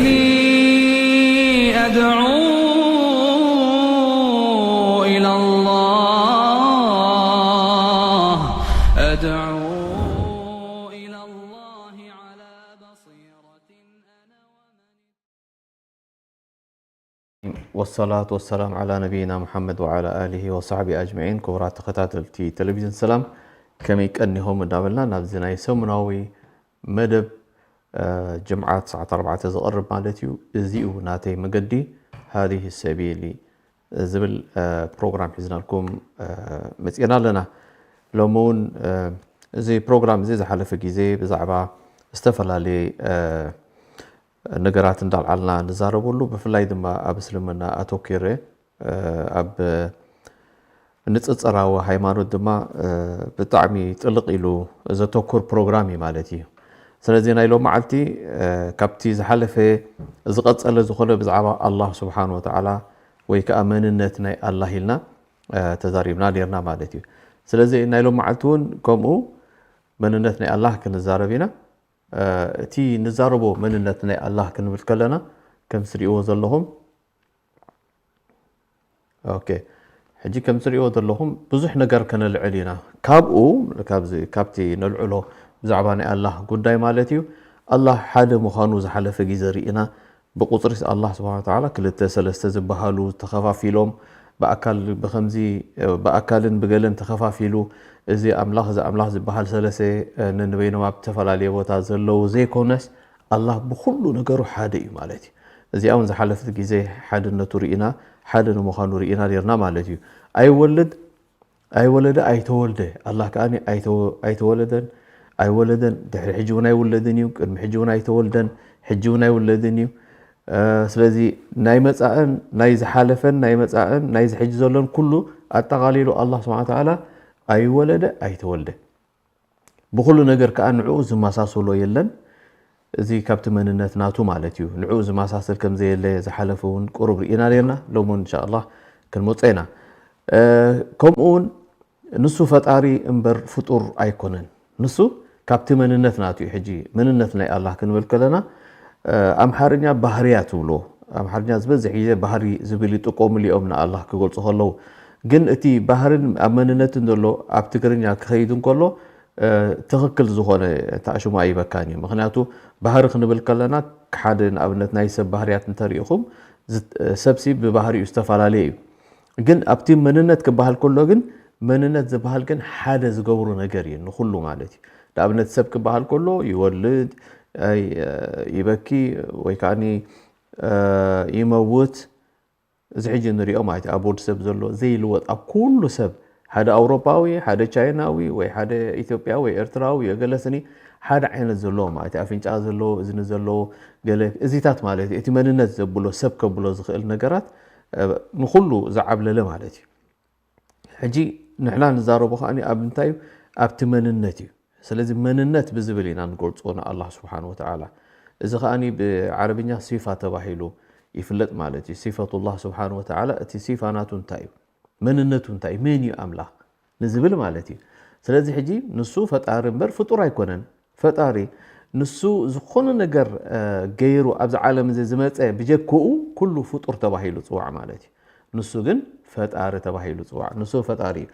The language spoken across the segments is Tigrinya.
سبيلي أدعو إلى الله، أدعو إلى الله على بصيرة أنا ومن والصلاة والسلام على نبينا محمد وعلى آله وصحبه أجمعين። ክቡራት ተኸታተልቲ ቴሌቪዥን ሰላም፣ ከመይ ቀኒኹም እንዳበልና ናብዚ ናይ ሰሙናዊ መደብ፣ እ፣ ጅምዓት ሰዓት ኣርባዕተ ዝቐርብ ማለት እዩ። እዚ እዩ ናተይ መገዲ፣ هذه سبيلي ዝብል፣ እ፣ ፕሮግራም ሒዝናልኩም፣ እ፣ መፂእና ኣለና። ሎሚ እውን፣ እ፣ እዚ ፕሮግራም እዚ ዝሓለፈ ግዜ ብዛዕባ ዝተፈላለየ፣ እ፣ ነገራት እንዳልዓልና ንዛረበሉ፣ ብፍላይ ድማ ኣብ እስልምና ኣተኪረ፣ እ፣ ኣብ ንጽጽራዊ ሃይማኖት ድማ፣ እ፣ ብጣዕሚ ጥልቕ ኢሉ ዘተኩር ፕሮግራም እዩ ማለት እዩ። ስለዚ ናይ ሎም መዓልቲ፣ እ፣ ካብቲ ዝሓለፈ ዝቐጸለ ዝኾነ ብዛዕባ ኣላህ ስብሓን ወተዓላ ወይ ከዓ መንነት ናይ ኣላህ ኢልና፣ እ፣ ተዛሪብና ኔርና ማለት እዩ። ስለዚ ናይ ሎም መዓልቲ እውን ከምኡ መንነት ናይ ኣላህ ክንዛረብ ኢና። እ፣ እቲ ንዛረቦ መንነት ናይ ኣላህ ክንብል ከለና ከም ትሪእዎ ዘለኹም ኦኬ። ሕጂ ከም ትሪእዎ ዘለኹም ብዙሕ ነገር ከነልዕል ኢና። ካብኡ፣ ካብዚ፣ ካብቲ ነልዕሎ ብዛዕባ ናይ ኣላህ ጉዳይ ማለት እዩ። ኣላህ ሓደ ምዃኑ ዝሓለፈ ግዜ ርኢና። ብቁፅሪስ ኣላህ ስብሓነ ወተዓላ ክልተ ሰለስተ ዝበሃሉ ተኸፋፊሎም፣ ብኣካል ብኸምዚ፣ ብኣካልን ብገለን ተኸፋፊሉ፣ እዚ ኣምላኽ፣ እዚ ኣምላኽ ዝበሃል ሰለስተ ነንበይኖም ኣብ ዝተፈላለየ ቦታ ዘለዉ ዘይኮነስ፣ ኣላህ ብኹሉ ነገሩ ሓደ እዩ ማለት እዩ። እዚኣ እውን ዝሓለፈት ግዜ ሓድነቱ ርኢና፣ ሓደ ንምዃኑ ርኢና ኔርና ማለት እዩ። ኣይወልድ፣ ኣይወለደ፣ ኣይተወልደ። ኣላህ ከኣ ኣይተወ-፣ ኣይተወለደን፣ ኣይወለደን፣ ድሕሪ ሕጂ እውን ኣይውለድን እዩ፣ ቅድሚ ሕጂ እውን ኣይተወልደን፣ ሕጂ እውን ኣይውለድን እዩ። እ፣ ስለዚ ናይ መጻእን፣ ናይ ዝሓለፈን፣ ናይ መጻእን፣ ናይ ዝሕጂ ዘሎን ኩሉ ኣጠቓሊሉ ኣላህ ስብሓነ ወተዓላ ኣይወለደ፣ ኣይተወልደ። ብኹሉ ነገር ከኣ ንዕኡ ዝመሳሰሎ የለን። እዚ ካብቲ መንነት ናቱ ማለት እዩ። ንዕኡ ዝመሳሰል ከም ዘየለ ዝሓለፈ እውን ቁሩብ ርኢና ኔርና። ሎሚ እውን እንሻ ኣላህ ክንመጾ ኢና። እ፣ ከምኡ እውን ንሱ ፈጣሪ እምበር ፍጡር ኣይኮነን። ንሱ ካብቲ መንነት ናቱ እዩ። ሕጂ መንነት ናይ ኣላህ ክንብል ከለና፣ እ፣ ኣምሓርኛ ባህርያ ትብሎ። ኣምሓርኛ ዝበዝሕ ግዜ ባህሪ ዝብል ይጥቀሙሉ እዮም ንኣላህ ክገልጹ ከለዉ። ግን እቲ ባህርን ኣብ መንነትን ዘሎ ኣብ ትግርኛ ክኸይድ እንከሎ፣ እ፣ ትኽክል ዝኾነ ኣተኣሽማ ኣይበካን እዩ። ምኽንያቱ ባህሪ ክንብል ከለና ሓደ ንኣብነት ናይ ሰብ ባህርያት እንተሪኢኹም፣ ዝ-፣ ሰብሲ ብባህሪኡ ዝተፈላለየ እዩ። ግን ኣብቲ መንነት ክበሃል ከሎ ግን መንነት ዝበሃል ግን ሓደ ዝገብሮ ነገር እዩ ንኹሉ ማለት እዩ። ንኣብነት ሰብ ክበሃል ከሎ ይወልድ፣ ኣይ፣ ይበኪ ወይ ከዓኒ፣ እ፣ ይመውት። እዚ ሕጂ ንሪኦ ማለት እዩ፣ ኣብ ወዲ ሰብ ዘሎ ዘይልወጥ፣ ኣብ ኩሉ ሰብ፣ ሓደ ኣውሮፓዊ፣ ሓደ ቻይናዊ፣ ወይ ሓደ ኢትዮጵያዊ፣ ወይ ኤርትራዊ፣ ወይ ገለ ስኒ፣ ሓደ ዓይነት ዘለዎ ማለት እዩ። ኣፍንጫ ዘለዎ፣ እዝኒ ዘለዎ፣ ገለ እዚታት ማለት እዩ። እቲ መንነት ዘብሎ፣ ሰብ ከብሎ ዝኽእል ነገራት፣ እ፣ ንኹሉ ዝዓብለለ ማለት እዩ። ሕጂ ንሕና ንዛረቦ ከኣ ኣብ እንታይ እዩ? ኣብቲ መንነት እዩ። ስለዚ መንነት ብዝብል ኢና ንገልጾ ንኣላህ ስብሓን ወተዓላ። እዚ ከኣ ብዓረብኛ ሲፋ ተባሂሉ ይፍለጥ ማለት እዩ። ሲፈቱላህ ስብሓን ወተዓላ፣ እቲ ሲፋ ናቱ እንታይ እዩ? መንነቱ እንታይ እዩ? መን እዩ ኣምላኽ ንዝብል ማለት እዩ። ስለዚ ሕጂ ንሱ ፈጣሪ እምበር ፍጡር ኣይኮነን። ፈጣሪ ንሱ ዝኾነ ነገር፣ እ፣ ገይሩ ኣብዚ ዓለም እዚ ዝመጸ ብጀክኡ ኩሉ ፍጡር ተባሂሉ ጽዋዕ ማለት እዩ። ንሱ ግን ፈጣሪ ተባሂሉ ጽዋዕ። ንሱ ፈጣሪ እዩ።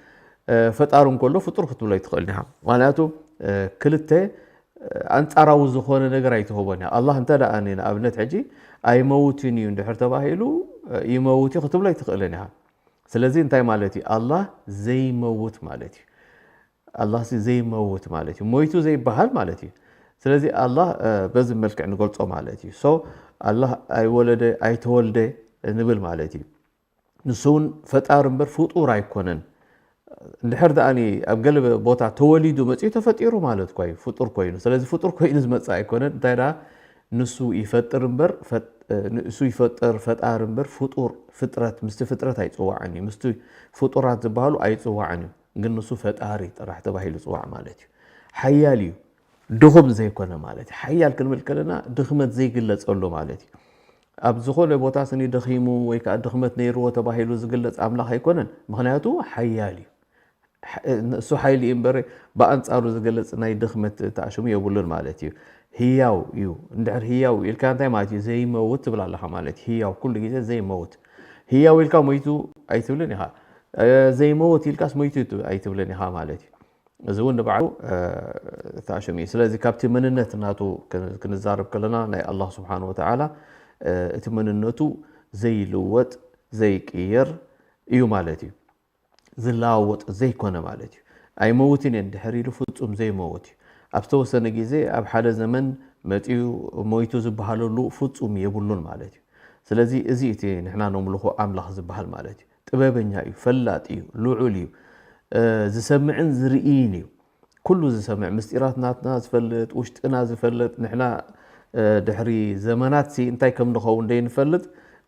እ፣ ፈጣሪ እንከሎ ፍጡር ክትብሎ ኣይትኽእልን ኢኻ። ምኽንያቱ፣ እ፣ ክልተ፣ እ፣ ኣንጻራዊ ዝኾነ ነገር ኣይትህቦን እያ። ኣላህ እንተ ደኣ ኒ-፣ ንኣብነት ሕጂ ኣይመውትን እዩ እንድሕር ተባሂሉ፣ እ፣ ይመውት እዩ ክትብሎ ኣይትኽእልን ኢኻ። ስለዚ እንታይ ማለት እዩ? ኣላህ ዘይመውት ማለት እዩ። ኣላህ ሲ ዘይመውት ማለት እዩ። ሞይቱ ዘይበሃል ማለት እዩ። ስለዚ ኣላህ፣ እ፣ በዚ መልክዕ ንገልጾ ማለት እዩ። ሶ ኣላህ ኣይወለደ፣ ኣይተወልደ ንብል ማለት እዩ። ንሱ እውን ፈጣሪ እምበር ፍጡር ኣይኮነን። እንድሕር ደኣ ኒ-፣ ኣብ ገለ ቦታ ተወሊዱ መጺኡ ተፈጢሩ ማለት እኳ እዩ፣ ፍጡር ኮይኑ። ስለዚ ፍጡር ኮይኑ ዝመጽእ ኣይኮነን። እንታይ ደኣ ንሱ ይፈጥር እምበር፣ ፈጥ-፣ እ፣ ንሱ ይፈጥር፣ ፈጣሪ እምበር ፍጡር፣ ፍጥረት፣ ምስቲ ፍጥረት ኣይጽዋዕን እዩ። ምስቲ ፍጡራት ዝበሃሉ ኣይጽዋዕን እዩ። ግን ንሱ ፈጣሪ ጥራሕ ተባሂሉ ይጽዋዕ ማለት እዩ። ሓያል እዩ። ድኹም ዘይኮነ ማለት እዩ። ሓያል ክንብል ከለና ድኽመት ዘይግለጸሉ ማለት እዩ። ኣብ ዝኾነ ቦታ ስኒ ደኺሙ ወይ ከዓ ድኽመት ነይርዎ ተባሂሉ ዝግለጽ ኣምላኽ ኣይኮነን። ምኽንያቱ ሓያል እዩ። እሱ ሓይሊ እዩ እምበር ብኣንጻሩ ዝገልጽ ናይ ድኽመት ተኣሽሙ የብሉን ማለት እዩ። ህያው እዩ። እንድሕር ህያው ኢልካ እንታይ ማለት እዩ? ዘይመውት ትብል ኣለኻ ማለት እዩ። ህያው ኩሉ ግዜ ዘይመውት። ህያው ኢልካ ሞይቱ ኣይትብልን ኢኻ። ዘይመውት ኢልካስ ሞይቱ ኣይትብልን ኢኻ ማለት እዩ። እዚ እውን ንባዕሉ ተኣሽሙ እዩ። ስለዚ ካብቲ መንነት ናቱ ክንዛረብ ከለና ናይ ኣላህ ስብሓን ወተዓላ እቲ መንነቱ ዘይልወጥ ዘይቅየር እዩ ማለት እዩ። ዝለዋወጥ ዘይኮነ ማለት እዩ። ኣይመውትን እየ እንድሕር ኢሉ ፍጹም ዘይመውት እዩ። ኣብ ዝተወሰነ ግዜ ኣብ ሓደ ዘመን መጺኡ ሞይቱ ዝበሃለሉ ፍጹም የብሉን ማለት እዩ። ስለዚ እዚ እቲ ንሕና ነምልኾ ኣምላኽ ዝበሃል ማለት እዩ። ጥበበኛ እዩ፣ ፈላጥ እዩ፣ ልዑል እዩ፣ ዝሰምዕን ዝርእይን እዩ። ኩሉ ዝሰምዕ ምስጢራት ናትና ዝፈልጥ ውሽጥና ዝፈልጥ ንሕና ድሕሪ ዘመናት ሲ እንታይ ከም ንኸውን ደይንፈልጥ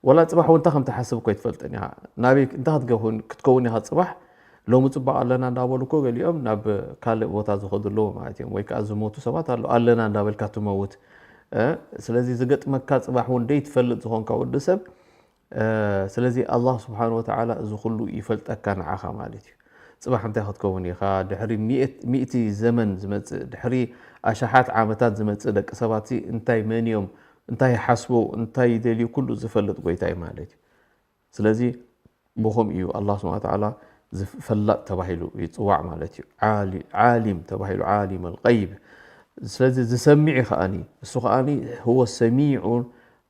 ወላ ፅባሕ እውን እንታይ ከም ትሓስብ እኮ ይትፈልጥን ኢኻ። ናበይ እንታይ ክትገውን ክትከውን ኢኻ ፅባሕ? ሎሚ ፅቡቅ ኣለና እንዳበሉ እኮ ገሊኦም ናብ ካልእ ቦታ ዝኸዱ ኣለዉ ማለት እዮም። ወይ ከዓ ዝሞቱ ሰባት ኣለዉ ኣለና እንዳበልካ ትመውት። ስለዚ ዝገጥመካ ፅባሕ እውን ደይትፈልጥ ዝኾንካ ወዲ ሰብ ስለዚ ኣላህ ስብሓን ወተዓላ እዚ ኩሉ ይፈልጠካ ንዓኻ ማለት እዩ። ፅባሕ እንታይ ክትከውን ኢኻ? ድሕሪ ሚእቲ ዘመን ዝመፅእ ድሕሪ ኣሽሓት ዓመታት ዝመፅእ ደቂ ሰባት እንታይ መን እዮም እንታይ ይሓስቡ እንታይ ይደልዩ ኩሉ ዝፈልጥ ጎይታ እዩ ማለት እዩ። ስለዚ ብኸም እዩ ኣላህ ስብሓን ወተዓላ ፈላጥ ተባሂሉ ይፅዋዕ ማለት እዩ። ዓሊም ተባሂሉ ዓሊም ኣልቀይብ። ስለዚ ዝሰሚዕ ከኣኒ እሱ ከኣኒ ህወ ሰሚዑ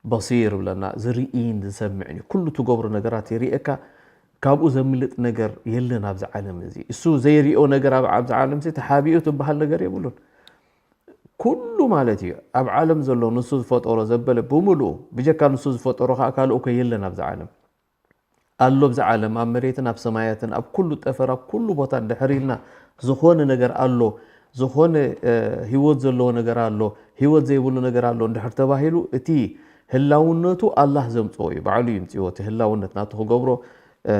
በሲር ብለና ዝርእይን ዝሰምዕን እዩ። ኩሉ ትገብሮ ነገራት ይርእየካ። ካብኡ ዘምልጥ ነገር የለን ኣብዚ ዓለም እዚ። እሱ ዘይሪኦ ነገር ኣብዚ ዓለም እዚ ተሓቢኡ ትበሃል ነገር የብሉን። ኩሉ ማለት እዩ ኣብ ዓለም ዘሎ ንሱ ዝፈጠሮ ዘበለ ብምሉኡ ብጀካ ንሱ ዝፈጠሮ ከዓ ካልእ እኮ የለን ኣብዚ ዓለም። ኣሎ ኣብዚ ዓለም ኣብ መሬትን ኣብ ሰማያትን ኣብ ኩሉ ጠፈር ኣብ ኩሉ ቦታ እንድሕር ኢልና ዝኾነ ነገር ኣሎ፣ ዝኾነ ህይወት ዘለዎ ነገር ኣሎ፣ ህይወት ዘይብሉ ነገር ኣሎ እንድሕር ተባሂሉ እቲ ህላውነቱ ኣላህ ዘምፅኦ እዩ። ባዕሉ ይምፅዎ እቲ ህላውነት ናቱ ክገብሮ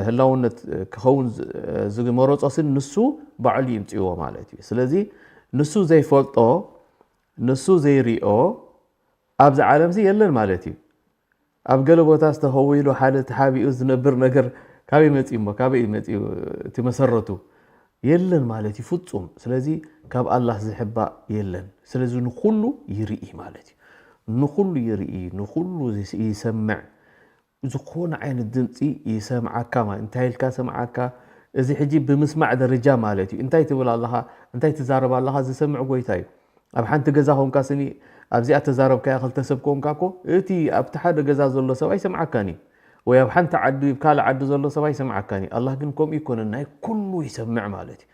ህላውነት ክኸውን ዝመረፆ ስን ንሱ ባዕሉ ይምፅዎ ማለት እዩ። ስለዚ ንሱ ዘይፈልጦ ንሱ ዘይሪኦ ኣብዚ ዓለም እዚ የለን ማለት እዩ። ኣብ ገለ ቦታ ዝተኸዊሉ ሓደ ተሓቢኡ ዝነብር ነገር ካበይ መፂኡ እሞ ካበይ መፂኡ እቲ መሰረቱ የለን ማለት እዩ ፍፁም። ስለዚ ካብ ኣላህ ዝሕባእ የለን። ስለዚ ንኩሉ ይርኢ ማለት እዩ። ንኩሉ ይርኢ፣ ንኩሉ ይሰምዕ። ዝኾነ ዓይነት ድምፂ ይሰምዓካ ማለት እንታይ ኢልካ ሰምዓካ? እዚ ሕጂ ብምስማዕ ደረጃ ማለት እዩ። እንታይ ትብል ኣለኻ? እንታይ ትዛረብ ኣለኻ? ዝሰምዕ ጎይታ እዩ። ኣብ ሓንቲ ገዛ ኮንካ ስኒ ኣብዚኣ ተዛረብካያ ክልተ ሰብ ኮንካ እኮ እቲ ኣብቲ ሓደ ገዛ ዘሎ ሰብ ኣይሰምዓካን እዩ። ወይ ኣብ ሓንቲ ዓዲ ካልእ ዓዲ ዘሎ ሰብ ኣይሰምዓካን እዩ። ኣላህ ግን ከምኡ ይኮነን፣ ናይ ኩሉ ይሰምዕ ማለት እዩ።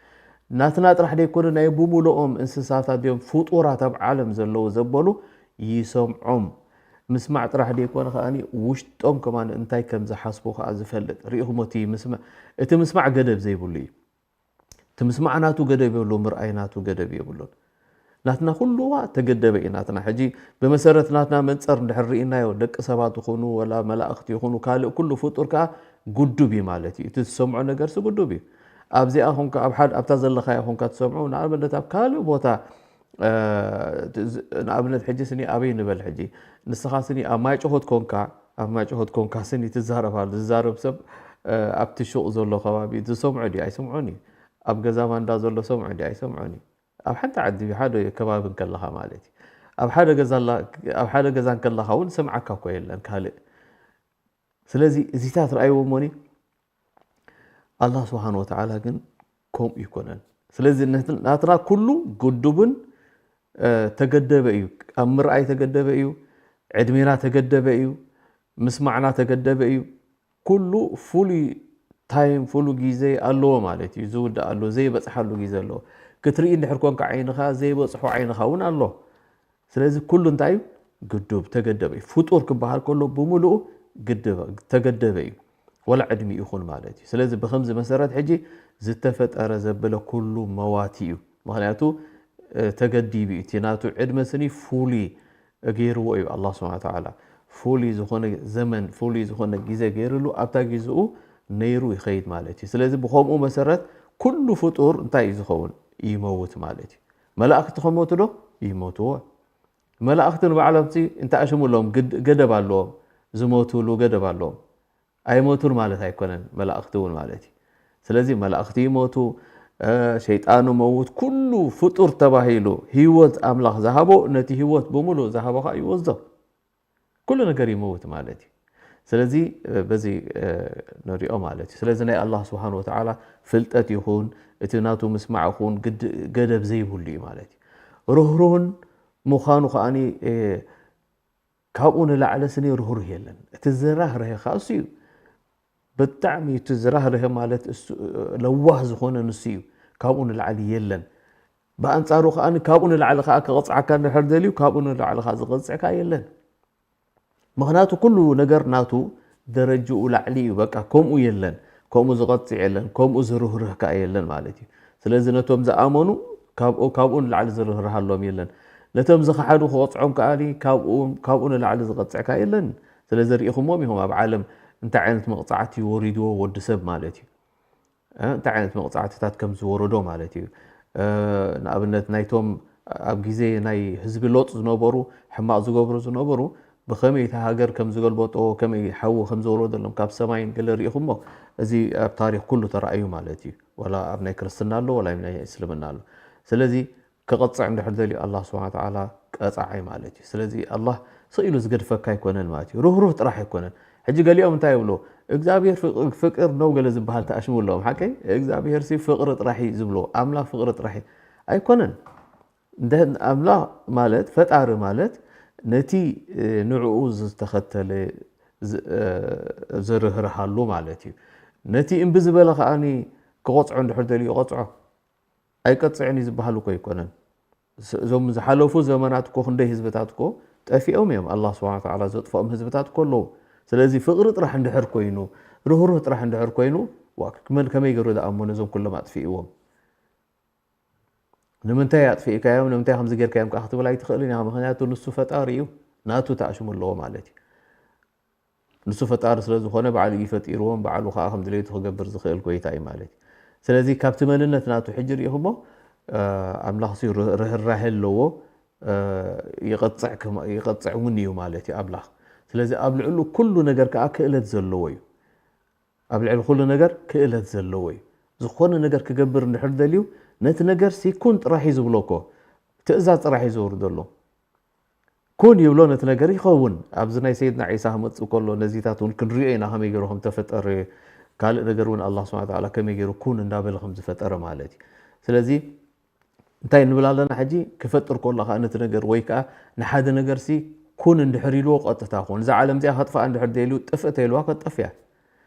ናትና ጥራሕ ደይኮነ ናይ ብምልኦም እንስሳታት እዮም ፍጡራት ኣብ ዓለም ዘለዉ ዘበሉ ይሰምዖም። ምስማዕ ጥራሕ ደይኮነ ከኣ ውሽጦም ከማን እንታይ ከም ዝሓስቡ ከኣ ዝፈልጥ ርኢኹሞ እቲ ምስማዕ እቲ ምስማዕ ገደብ ዘይብሉ እዩ። እቲ ምስማዕ ናቱ ገደብ የብሉ ምርኣይ ናቱ ገደብ የብሉን። ናትና ኩሉዋ ተገደበ እዩ ናትና ሕጂ ብመሰረት ናትና መንፀር እንድሕር ርኢናዮ ደቂ ሰባት ይኹኑ ወላ መላእኽቲ ይኹኑ ካልእ ኩሉ ፍጡር ከኣ ጉዱብ እዩ ማለት እዩ። እቲ ዝሰምዖ ነገርሲ ጉዱብ እዩ። ኣብዚኣ ኹንካ ኣብ ሓደ ኣብታ ዘለኻያ ኹንካ ትሰምዑ ንኣብነት ኣብ ካልእ ቦታ ንኣብነት ሕጂ ስኒ ኣበይ ንበል ሕጂ ንስኻ ስኒ ኣብ ማይጨሆት ኮንካ ኣብ ማይጨሆት ኮንካ ስኒ ትዛረባሉ ዝዛረብ ሰብ ኣብቲ ሹቕ ዘሎ ከባቢ ዝሰምዖ ድዩ ኣይሰምዖን እዩ። ኣብ ገዛ ማንዳ ዘሎ ሰምዖ ድዩ ኣይሰምዖን እዩ። ኣብ ሓንቲ ዓዲ ሓደ ከባቢ እንከለኻ ማለት እዩ። ኣብ ሓደ ገዛ ኣብ ሓደ ገዛ እንከለኻ እውን ሰምዓካ እኮ የለን ካልእ ስለዚ እዚታት ረኣይዎ እሞኒ ኣላህ ስብሓን ወተዓላ ግን ከምኡ ይኮነን። ስለዚ ናትና ኩሉ ግዱብን ተገደበ እዩ። ኣብ ምርኣይ ተገደበ እዩ። ዕድሜና ተገደበ እዩ። ምስማዕና ተገደበ እዩ። ኩሉ ፍሉይ ታይም ፍሉ ግዜ ኣለዎ ማለት እዩ። ዝውድኣሉ ዘይበፅሓሉ ግዜ ኣለዎ። ክትርኢ እንድሕር ኮንካ ዓይንኻ ዘይበፅሖ ዓይንኻ እውን ኣሎ። ስለዚ ኩሉ እንታይ እዩ ግዱብ ተገደበ እዩ። ፍጡር ክበሃል ከሎ ብምሉኡ ግድበ ተገደበ እዩ። ወላ ዕድሚ ይኹን ማለት እዩ። ስለዚ ብከምዚ መሰረት ሕጂ ዝተፈጠረ ዘበለ ኩሉ መዋቲ እዩ። ምክንያቱ ተገዲቡ እዩ። እቲ ናቱ ዕድመ ስኒ ፍሉይ ገይርዎ እዩ ኣላህ ስብሓን ወተዓላ። ፍሉይ ዝኾነ ዘመን ፍሉይ ዝኾነ ግዜ ገይርሉ ኣብታ ግዜኡ ነይሩ ይኸይድ ማለት እዩ። ስለዚ ብከምኡ መሰረት ኩሉ ፍጡር እንታይ እዩ ዝኸውን ይመውት ማለት እዩ። መላእክቲ ከሞቱ ዶ? ይሞትዎ። መላእኽቲ ንባዕሎም ሲ እንታይ ኣሽሙሎም? ግድ-፣ ገደብ ኣለዎም። ዝሞትሉ ገደብ ኣለዎም። ኣይሞቱን ማለት ኣይኮነን፣ መላእኽቲ እውን ማለት እዩ። ስለዚ መላእኽቲ ይሞቱ፣ እ፣ ሸይጣን ይመውት፣ ኩሉ ፍጡር ተባሂሉ ህይወት ኣምላኽ ዝሃቦ፣ ነቲ ህይወት ብምሉእ ዝሃቦ ኸዓ ይወስዶ። ኩሉ ነገር ይመውት ማለት እዩ። ስለዚ፣ እ፣ በዚ፣ እ፣ ንሪኦ ማለት እዩ። ስለዚ ናይ ኣላህ ስብሓን ወተዓላ ፍልጠት ይኹን፣ እቲ ናቱ ምስማዕ ይኹን ግድ-፣ ገደብ ዘይብሉ እዩ ማለት እዩ። ርህሩህን ምዃኑ ከዓኒ፣ እ፣ ካብኡ ንላዕሊ ስኒ ርህሩህ የለን። እቲ ዝራህርህ ኸዓ እሱ እዩ። ብጣዕሚ እቲ ዝራህርህ ማለት እሱ፣ ለዋህ ዝኾነ ንሱ እዩ። ካብኡ ንላዕሊ የለን። ብኣንጻሩ ከኣ ካብኡ ንላዕሊ ከኣ ክቕጽዓካ እንድሕር ደልዩ፣ ካብኡ ንላዕሊ ከኣ ዝቕጽዕ ከኣ የለን። ምኽንያቱ ኩሉ ነገር ናቱ ደረጅኡ ላዕሊ እዩ። በቃ ከምኡ የለን። ከምኡ ዝቐጽዕ የለን። ከምኡ ዝርህርህ ከኣ የለን ማለት እዩ። ስለዚ ነቶም ዝኣመኑ ካብኡ፣ ካብኡ ንላዕሊ ዝርህርሃሎም የለን። ነቶም ዝኸሓዱ ክቐጽዖም ከኣ ካብኡ፣ ካብኡ ንላዕሊ ዝቐጽዕ ከኣ የለን። ስለዚ ርኢኹሞም ኢኹም ኣብ ዓለም እንታይ ዓይነት መቕጻዕቲ ወሪድዎ ወዲ ሰብ ማለት እዩ። እ፣ እንታይ ዓይነት መቕጻዕትታት ከም ዝወረዶ ማለት እዩ። እ፣ ንኣብነት ናይቶም ኣብ ግዜ ናይ ህዝቢ ሎጥ ዝነበሩ ሕማቕ ዝገብሩ ዝነበሩ ብኸመይ እታ ሃገር ከም ዝገልበጦ፣ ከመይ ሓዊ ከም ዝወረደሎም ካብ ሰማይን ገለ ርኢኹሞ፣ እዚ ኣብ ታሪኽ ኩሉ ተራእዩ ማለት እዩ። ዋላ ኣብ ናይ ክርስትና ኣሎ፣ ዋላ ኣብ ናይ እስልምና ኣሎ። ስለዚ ክቐጽዕ እንድሕር ደልዩ ኣላህ ስብሓነ ወተዓላ ቀጻዓይ ማለት እዩ። ስለዚ ኣላህ ስቕ ኢሉ ዝገድፈካ ኣይኮነን ማለት እዩ። ርህሩህ ጥራሕ ኣይኮነን። ሕጂ ገሊኦም እንታይ ይብሉ? እግዚኣብሔር ፍቅ-፣ ፍቅር ነው ገለ ዝበሃል ተኣሽሙ ኣለዎም። ሓቀይ እግዚኣብሔር ሲ ፍቅሪ ጥራሕ እዩ ዝብሎ። ኣምላኽ ፍቅሪ ጥራሕ እዩ። ኣይኮነን። እንደ-፣ ኣምላኽ ማለት፣ ፈጣሪ ማለት ነቲ፣ እ፣ ንዕኡ ዝተኸተለ ዝ-፣ እ፣ ዝርህርሃሉ ማለት እዩ። ነቲ እምቢ ዝበለ ከኣኒ ክቐጽዖ እንድሕር ደልዩ ይቐጽዖ። ኣይቀጽዕን እዩ ዝበሃል እኮ ኣይኮነን። ስ-፣ እዞም ዝሓለፉ ዘመናት እኮ ክንደይ ህዝብታት እኮ ጠፊኦም እዮም። ኣላህ ስብሓነ ወተዓላ ዘጥፍኦም ህዝብታት እኮ ኣለዉ። ስለዚ ፍቅሪ ጥራሕ እንድሕር ኮይኑ፣ ርህሩህ ጥራሕ እንድሕር ኮይኑ፣ ዋ፣ መን ከመይ ገይሩ ደኣ እሞ ነዞም ኩሎም ኣጥፊእዎም? ንምንታይ ኣጥፊእካዮም? ንምንታይ ከምዚ ጌርካዮም ከኣ ክትብል ኣይትኽእልን ኢኻ። ምኽንያቱ ንሱ ፈጣሪ እዩ፣ ናቱ ተኣሽሙ ኣለዎ ማለት እዩ። ንሱ ፈጣሪ ስለ ዝኾነ ባዕሉ እዩ ፈጢርዎም፣ ባዕሉ ከኣ ከም ድሌቱ ክገብር ዝኽእል ጎይታ እዩ ማለት እዩ። ስለዚ ካብቲ መንነት ናቱ ሕጂ ርኢኹሞ፣ እ፣ ኣምላኽ ሲ ር-፣ ርህራሄ ኣለዎ፣ እ፣ ይቐጽዕ ክማ-፣ ይቐጽዕ እውን እዩ ማለት እዩ ኣምላኽ። ስለዚ ኣብ ልዕሊ ኩሉ ነገር ከኣ ክእለት ዘለዎ እዩ። ኣብ ልዕሊ ኩሉ ነገር ክእለት ዘለዎ እዩ። ዝኾነ ነገር ክገብር እንድሕር ደልዩ፣ ነቲ ነገር ሲ ኩን ጥራሕ እዩ ዝብሎ እኮ። ትእዛዝ ጥራሕ እዩ ዘውርደሉ። ኩን ይብሎ፣ ነቲ ነገር ይኸውን። ኣብዚ ናይ ሰይድና ዒሳ ክመጽእ ከሎ ነዚታት እውን ክንሪኦ ኢና፣ ከመይ ገይሩ ከም ተፈጠረ፣ ካልእ ነገር እውን ኣላህ ስብሓነ ወተዓላ ከመይ ገይሩ ኩን እንዳበለ ከም ዝፈጠረ ማለት እዩ። ስለዚ እንታይ ንብል ኣለና ሕጂ? ክፈጥር ከሎ ከኣ ነቲ ነገር ወይ ከኣ ንሓደ ነገር ሲ ኩን እንድሕር ኢልዎ ቀጥታ ኩን። እዛ ዓለም እዚኣ ከጥፍኣ እንድሕር ደልዩ ጥፍእ ተይልዋ ከጠፍያ።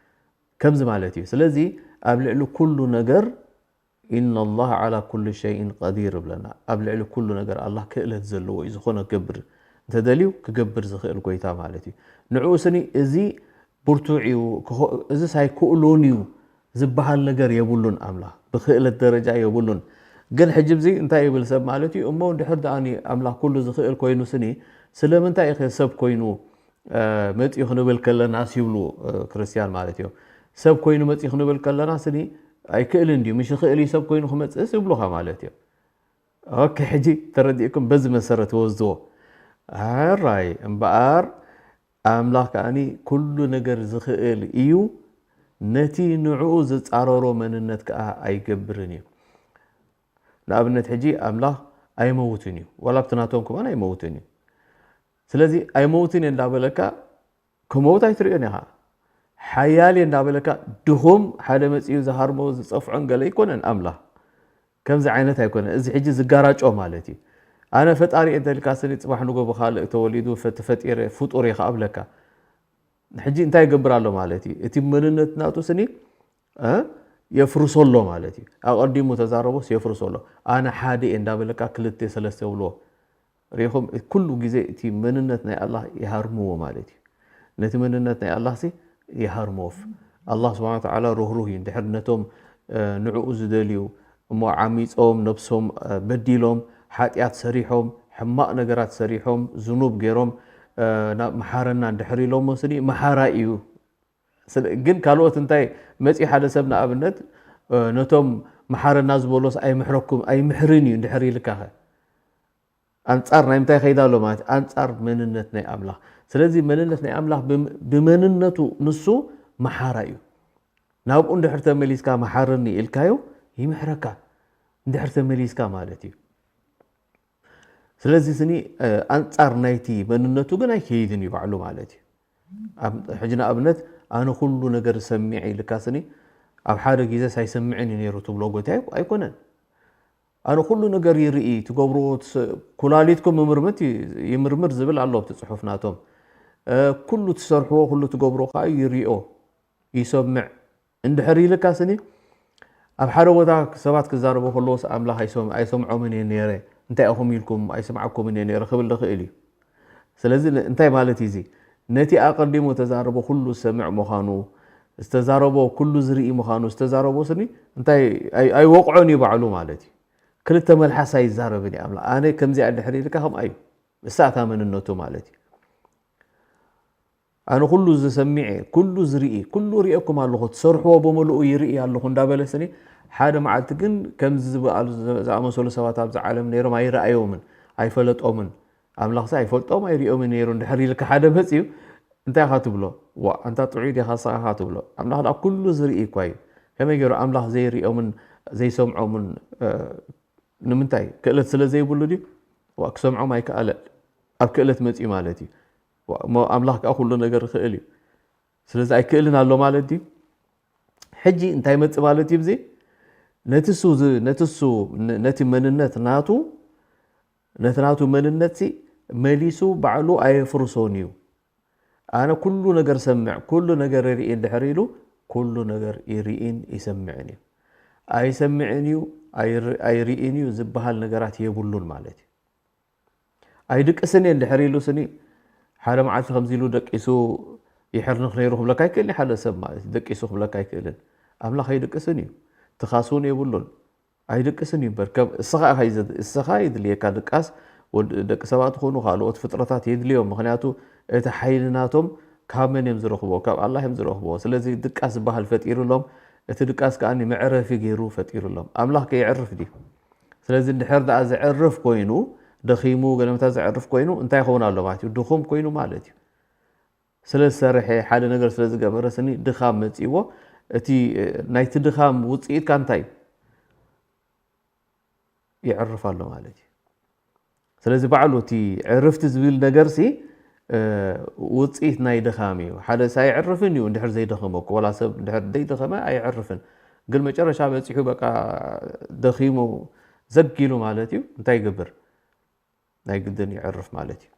ከምዚ ማለት እዩ። ስለዚ ኣብ ልዕሊ ኩሉ ነገር ኢነ ላህ ዓላ ኩሉ ሸይን ቀዲር እብለና። ኣብ ልዕሊ ኩሉ ነገር ኣላህ ክእለት ዘለዎ እዩ። ዝኾነ ክገብር እንተደልዩ ክገብር ዝኽእል ጎይታ ማለት እዩ። ንዕኡ ስኒ እዚ ብርቱዕ እዩ፣ ክኸ-፣ እዚስ ኣይክእሎን እዩ ዝበሃል ነገር የብሉን ኣምላኽ። ብክእለት ደረጃ የብሉን። ግን ሕጂ እዚ እንታይ ይብል ሰብ ማለት እዩ? እሞ እንድሕር ደኣ ኣምላኽ ኩሉ ዝኽእል ኮይኑ ስኒ ስለምንታይ እዩ ሰብ ኮይኑ እ፣ መጺኡ ክንብል ከለናስ ይብሉ፣ እ፣ ክርስትያን ማለት እዮም። ሰብ ኮይኑ መጺኡ ክንብል ከለናስ እኒ ኣይክእልን ድዩ? ምሽ ይኽእል እዩ ሰብ ኮይኑ ክመጽእስ ይብሉኻ ማለት እዮም። ኦኬ፣ ሕጂ ተረዲእኩም በዚ መሰረት ወስድዎ። ኣራይ እምበኣር ኣምላኽ ከኣኒ ኩሉ ነገር ዝኽእል እዩ። ነቲ ንዕኡ ዝጻረሮ መንነት ከኣ ኣይገብርን እዩ። ንኣብነት ሕጂ ኣምላኽ ኣይመውትን እዩ። ዋላ ኣብቲ ናቶም ከማን ኣይመውትን እዩ። ስለዚ ኣይመውትን እየ እንዳበለካ ክመውት ኣይትርእዮን ኢኻ። ሓያል እየ እንዳበለካ ድኹም ሓደ መጺኡ ዝሃርሞ ዝጸፍዖን ገለ ኣይኮነን ኣምላኽ። ከምዚ ዓይነት ኣይኮነን። እዚ ሕጂ ዝጋራጮ ማለት እዩ። ኣነ ፈጣሪ እየ እንተልካ ስኒ ጽባሕ ንጎ ብኻልእ ተወሊዱ ፈ-፣ ተፈጢረ ፍጡር እየ ከኣ እብለካ። ሕጂ እንታይ ይገብር ኣሎ ማለት እዩ? እቲ መንነት ናቱ ስኒ፣ እ፣ የፍርሶ ኣሎ ማለት እዩ። ኣቐዲሙ ተዛረቦስ የፍርሶ ኣሎ። ኣነ ሓደ እየ እንዳበለካ ክልተ ሰለስተ የብልዎ። ርኢኹም? ኩሉ ግዜ እቲ መንነት ናይ ኣላህ ይሃርምዎ ማለት እዩ። ነቲ መንነት ናይ ኣላህ ሲ ይሃርምዎ። ኣላህ ስብሓነ ወተዓላ ርህሩህ እዩ። እንድሕር ነቶም፣ እ፣ ንዕኡ ዝደልዩ እሞ ዓሚጾም፣ ነብሶም፣ እ፣ በዲሎም፣ ሓጢኣት ሰሪሖም፣ ሕማቕ ነገራት ሰሪሖም፣ ዝኑብ ገይሮም፣ እ፣ ናብ መሓረና እንድሕር ኢሎሞ ስኒ መሓራይ እዩ። ስለ-፣ ግን ካልኦት እንታይ መጺኡ ሓደ ሰብ ንኣብነት፣ እ፣ ነቶም መሓረና ዝበሎስ ኣይምሕረኩም፣ ኣይምሕርን እዩ እንድሕር ኢልካኸ? ኣንጻር ናይ ምንታይ ከይዳ ኣሎ ማለት ኣንጻር መንነት ናይ ኣምላኽ። ስለዚ መንነት ናይ ኣምላኽ ብመንነቱ ንሱ መሓራ እዩ። ናብኡ እንድሕር ተመሊስካ መሓረኒ ኢልካዮ ይምሕረካ፣ እንድሕር ተመሊስካ ማለት እዩ። ስለዚ ስኒ ኣንጻር ናይቲ መንነቱ ግን ኣይከይድን እዩ ባዕሉ ማለት እዩ። ሕጂ ንኣብነት ኣነ ኩሉ ነገር ሰሚዐ ኢልካ ስኒ ኣብ ሓደ ግዜ ሳይሰምዕን እዩ ነይሩ ትብሎ ጎይታ ኣይኮነን። ኣነ ኩሉ ነገር ይርኢ ትገብርዎ ኩላሊትኩም ምምርምት ይምርምር ዝብል ኣሎ ኣብቲ ፅሑፍ ናቶም። ኩሉ ትሰርሕዎ ኩሉ ትገብሮ ከዓ ይሪኦ ይሰምዕ እንድሕር ኢልካ ስኒ ኣብ ሓደ ቦታ ሰባት ክዛረቡ ከለዎስ ኣምላኽ ኣይሰምዖምን እየ ነይረ እንታይ ኢኹም ኢልኩም ኣይሰምዓኩምን እየ ነይረ ክብል ዝኽእል እዩ። ስለዚ እንታይ ማለት እዩ እዚ? ነቲ ኣቐዲሙ ተዛረቦ ኩሉ ዝሰምዕ ምዃኑ ዝተዛረቦ ኩሉ ዝርኢ ምዃኑ ዝተዛረቦ ስኒ እንታይ ኣይወቕዖን እዩ ባዕሉ ማለት እዩ። ክልተ መልሓስ ኣይዛረብን እዩ ኣምላኽ። ኣነ ከምዚኣ ድሕር ኢልካ ከምኣ እዩ። እሳ እታ መንነቱ ማለት እዩ። ኣነ ኩሉ ዝሰሚዐ ኩሉ ዝርኢ ኩሉ ርእየኩም ኣለኹ ትሰርሕዎ ብምልኡ ይርኢ ኣለኹ እንዳበለ ስኒ ሓደ መዓልቲ ግን ከምዚ ዝበኣሉ ዝኣመሰሉ ሰባት ኣብዚ ዓለም ነይሮም ኣይረኣዮምን ኣይፈለጦምን ኣምላኽሲ ኣይፈልጦም ኣይሪኦምን ነይሩ እንድሕር ኢልካ ሓደ መፅዩ እንታይ ኢኻ ትብሎ? ዋ ኣንታ ጥዑይ ዲኻ ንስኻ ኢኻ ትብሎ። ኣምላኽ ደኣ ኩሉ ዝርኢ እኳ እዩ። ከመይ ገይሩ ኣምላኽ ዘይሪኦምን ዘይሰምዖምን ንምንታይ ክእለት ስለ ዘይብሉ ድዩ? ክሰምዖም ኣይከኣለን። ኣብ ክእለት መፅዩ ማለት እዩ። እሞ ኣምላኽ ከዓ ኩሉ ነገር ይኽእል እዩ። ስለዚ ኣይክእልን ኣሎ ማለት ድዩ? ሕጂ እንታይ መፅእ ማለት እዩ? እዚ ነቲ ሱ ነቲ ሱ ነቲ መንነት ናቱ ነቲ ናቱ መንነት ሲ መሊሱ ባዕሉ ኣየፍርሶን እዩ። ኣነ ኩሉ ነገር ሰምዕ ኩሉ ነገር ይርኢ እንድሕር ኢሉ ኩሉ ነገር ይርኢን ይሰምዕን እዩ። ኣይሰምዕን እዩ ኣይርኢን እዩ ዝበሃል ነገራት የብሉን ማለት እዩ። ኣይድቅስን እየ እንድሕር ኢሉ ስኒ ሓደ መዓልቲ ከምዚ ኢሉ ደቂሱ ይሕርንኽ ነይሩ ክብለካ ኣይክእልን ሓደ ሰብ ማለት እዩ። ደቂሱ ክብለካ ኣይክእልን። ኣምላኽ ኣይድቅስን እዩ። ትኻስ እውን የብሉን። ኣይድቅስን እዩ እምበር ከም እስኻ ኢኻ እዩ ዘድ- እስኻ የድልየካ ድቃስ ወድ- ደቂ ሰባት ይኹኑ ካልኦት ፍጥረታት የድልዮም። ምክንያቱ እቲ ሓይሊ ናቶም ካብ መን እዮም ዝረኽብዎ? ካብ ኣላህ እዮም ዝረኽብዎ። ስለዚ ድቃስ ዝበሃል ፈጢሩሎም። እቲ ድቃስ ከዓ መዕረፊ ገይሩ ፈጢሩሎም። ኣምላኽ ከየዕርፍ ድዩ? ስለዚ እንድሕር ደኣ ዘዕርፍ ኮይኑ ደኺሙ ገለመታ ዘዕርፍ ኮይኑ እንታይ ይኸውን ኣሎ ማለት እዩ? ድኹም ኮይኑ ማለት እዩ። ስለ ዝሰርሐ ሓደ ነገር ስለ ዝገበረ ስኒ ድኻም መፂእዎ። እቲ ናይቲ ድኻም ውፅኢትካ እንታይ እዩ? ይዕርፍ ኣሎ ማለት እዩ። ስለዚ ባዕሉ እቲ ዕርፍቲ ዝብል ነገር ሲ ውፅኢት ናይ ድኻም እዩ። ሓደ ሳ ይዕርፍን እዩ እንድሕር ዘይደኸመ እኮ ዋላ ሰብ እንድሕር ዘይደኸመ ኣይዕርፍን። ግን መጨረሻ በፂሑ በቃ ደኺሙ ዘጊሉ ማለት እዩ እንታይ ይገብር? ናይ ግድን ይዕርፍ ማለት እዩ።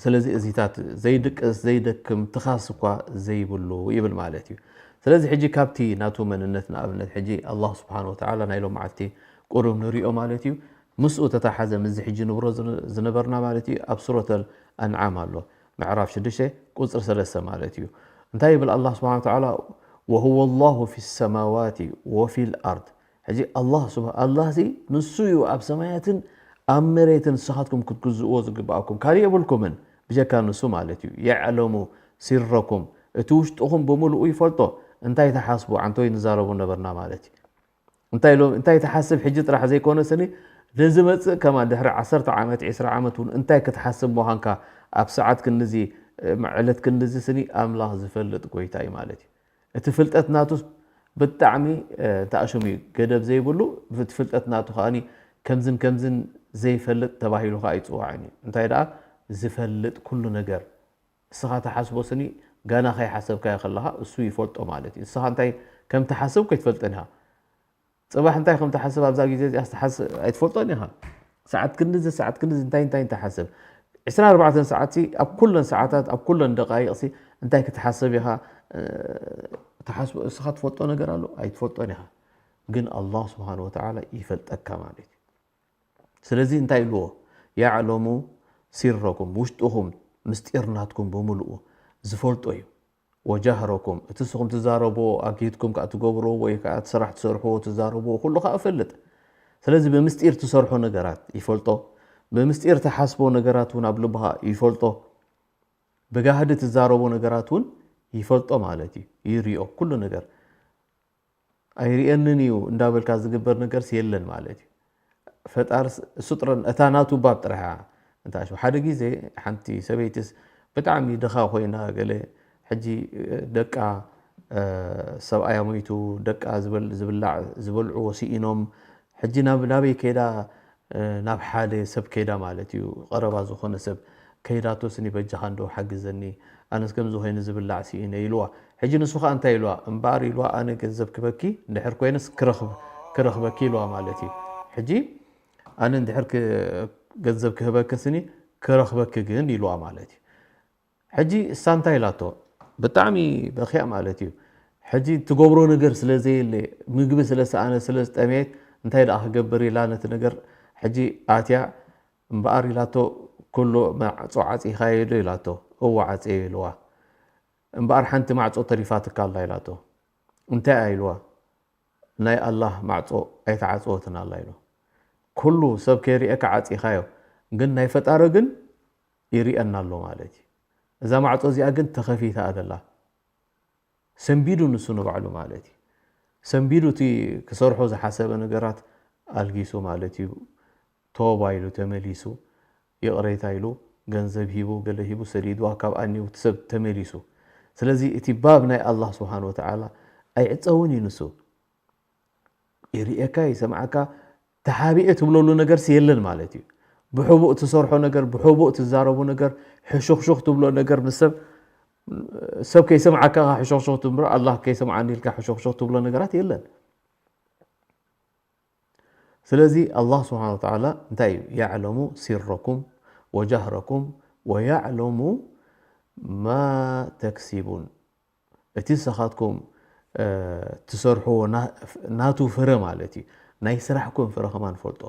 ስለዚ እዚታት ዘይድቅስ ዘይደክም ትኻስ እኳ ዘይብሉ ይብል ማለት እዩ። ስለዚ ሕጂ ካብቲ ናቱ መንነት ንኣብነት ሕጂ ኣላህ ስብሓን ወተዓላ ናይ ሎም መዓልቲ ቁሩብ ንሪኦ ማለት እዩ። ምስኡ ተተሓዘ ምስዚ ሕጂ ንብሮ ዝነበርና ማለት እዩ ኣብ ሱረተል ኣንዓም ኣሎ ምዕራፍ ሽዱሽተ ቁፅሪ ሰለስተ ማለት እዩ። እንታይ ይብል ኣላህ ስብሓን ወተዓላ ወሁወ ላሁ ፊ ሰማዋት ወፊ ልኣርድ ሕጂ ኣላህ ስብሓ ኣላህ ሲ ንሱ እዩ ኣብ ሰማያትን ኣብ መሬትን ንስኻትኩም ክትግዝእዎ ዝግብኣኩም ካልእ የብልኩምን ብጀካ ንሱ ማለት እዩ። የዕለሙ ሲረኩም እቲ ውሽጥኹም ብምልኡ ይፈልጦ። እንታይ ትሓስቡ ዓንተወይ ንዛረቡ ነበርና ማለት እዩ። እንታይ ኢሎም እንታይ ትሓስብ ሕጂ ጥራሕ ዘይኮነ ስኒ ንዝመፅእ ከማን ድሕሪ ዓሰርተ ዓመት ዒስራ ዓመት እውን እንታይ ክትሓስብ ምዃንካ ኣብ ሰዓት ክንድዚ ዕለት ክንድዚ ስኒ ኣምላኽ ዝፈልጥ ጎይታ እዩ ማለት እዩ። እቲ ፍልጠት ናቱ ብጣዕሚ ተኣሽሙ እዩ ገደብ ዘይብሉ እቲ ፍልጠት ናቱ ከዓኒ ከምዝን ከምዝን ዘይፈልጥ ተባሂሉ ከዓ ኣይፅዋዕን እዩ እንታይ ደኣ ዝፈልጥ ኩሉ ነገር እስኻ ተሓስቦ ስኒ ጋና ከይሓሰብካዮ ከለኻ እሱ ይፈልጦ ማለት እዩ እስኻ እንታይ ከም ትሓስብ ከይትፈልጠን ኢኻ ፅባሕ እንታይ ከም ትሓስብ ኣብዛ ግዜ እዚኣ ኣይትፈልጦን ኢኻ ሰዓት ክንድዚ ሰዓት ክንድዚ እንታይ እንታይ ትሓስብ ዕስራን ኣርባዕተን ሰዓት ኣብ ኩለን ሰዓታት ኣብ ኩለን ደቃይቕ እንታይ ክትሓስብ ኢኻ ትሓስቦ እስኻ ትፈልጦ ነገር ኣሎ ኣይትፈልጦን ኢኻ ግን ኣላህ ስብሓን ወተዓላ ይፈልጠካ ማለት እዩ ስለዚ እንታይ ኢልዎ ያዕለሙ ሲረኩም ውሽጥኹም ምስጢር ናትኩም ብምልኡ ዝፈልጦ እዩ ወጃህረኩም እቲ ንስኹም ትዛረብዎ ኣኪትኩም ከዓ ትገብርዎ ወይ ከዓ እቲ ስራሕ ትሰርሕዎ ትዛረብዎ ኩሉ ከዓ እፈልጥ ስለዚ ብምስጢር ትሰርሖ ነገራት ይፈልጦ ብምስጢር ትሓስቦ ነገራት እውን ኣብ ልብኻ ይፈልጦ ብጋህዲ ትዛረቦ ነገራት እውን ይፈልጦ ማለት እዩ ይሪኦ ኩሉ ነገር ኣይርእየንን እዩ እንዳበልካ ዝግበር ነገርስ የለን ማለት እዩ ፈጣርስ እሱ ጥረ እታ ናቱ ባብ ጥራሕ እያ። እንተ ኣሽው ሓደ ግዜ ሓንቲ ሰበይትስ ብጣዕሚ ድኻ ኮይና ገለ ሕጂ ደቃ ሰብኣያ ሞይቱ ደቃ ዝበል- ዝብላዕ ዝበልዕዎ ስኢኖም ሕጂ ናብ ናበይ ከይዳ ናብ ሓደ ሰብ ከይዳ ማለት እዩ ቀረባ ዝኾነ ሰብ ከይዳቶ ስኒ በጃኻ እንዶ ሓግዘኒ ኣነስ ከምዚ ኮይኑ ዝብላዕ ስኢነ ኢልዋ። ሕጂ ንሱ ከዓ እንታይ ኢልዋ እምበኣር ኢልዋ ኣነ ገንዘብ ክበኪ እንድሕር ኮይነስ ክረኽብ ክረኽበኪ ኢልዋ ማለት እዩ። ሕጂ ኣነ እንድሕር ገንዘብ ክህበኪ ስኒ ክረኽበኪ ግን ኢልዋ ማለት እዩ። ሕጂ እሳ እንታይ ኢላቶ ብጣዕሚ በኺያ ማለት እዩ። ሕጂ ትገብሮ ነገር ስለ ዘየለ ምግቢ ስለ ሰኣነ ስለ ዝጠመየት እንታይ ደኣ ክገብር ኢላ ነቲ ነገር ሕጂ ኣትያ እምበኣር ኢላቶ ኩሉ ማዕጾ ዓጺኻዮ ዶ ኢላቶ። እወ ዓጽየ ኢልዋ። እምበኣር ሓንቲ ማዕጾ ተሪፋትካ ኣላ ኢላቶ። እንታይ እያ ኢልዋ። ናይ ኣላህ ማዕጾ ኣይተዓጸወትን ኣላ ኢሉ። ኩሉ ሰብ ከይርእየካ ዓጺኻዮ ግን ናይ ፈጣሪ ግን ይርእየና ኣሎ ማለት እዩ። እዛ ማዕጾ እዚኣ ግን ተኸፊታ እያ ዘላ። ሰንቢዱ ንሱ ንባዕሉ ማለት እዩ። ሰንቢዱ እቲ ክሰርሖ ዝሓሰበ ነገራት ኣልጊሱ ማለት እዩ። ቶባ ኢሉ ተመሊሱ ይቕሬታ ኢሉ ገንዘብ ሂቡ ገለ ሂቡ ሰዲድዋ ካብ ኣኒው ሰብ ተመሊሱ። ስለዚ እቲ ባብ ናይ ኣላህ ስብሓን ወተዓላ ኣይዕፀውን እዩ ንሱ። ይርእየካ ይሰምዓካ ተሓቢኤ ትብለሉ ነገርሲ የለን ማለት እዩ። ብሕቡእ ትሰርሖ ነገር ብሕቡእ ትዛረቡ ነገር ሕሹኽሹኽ ትብሎ ነገር ምስ ሰብ ሰብ ከይሰምዓካ ሕሾኽሾኽ ትብሎ ኣላህ ከይሰምዓኒ ኢልካ ሕሾኽሾኽ ትብሎ ነገራት የለን። ስለዚ ኣላህ ስብሓን ወተዓላ እንታይ እዩ ያዕለሙ ሲረኩም ወጃህረኩም ወያዕለሙ ማ ተክሲቡን። እቲ ንስኻትኩም ትሰርሕዎ ናቱ ፍረ ማለት እዩ። ናይ ስራሕኩም ፍረ ከማን ፈልጦ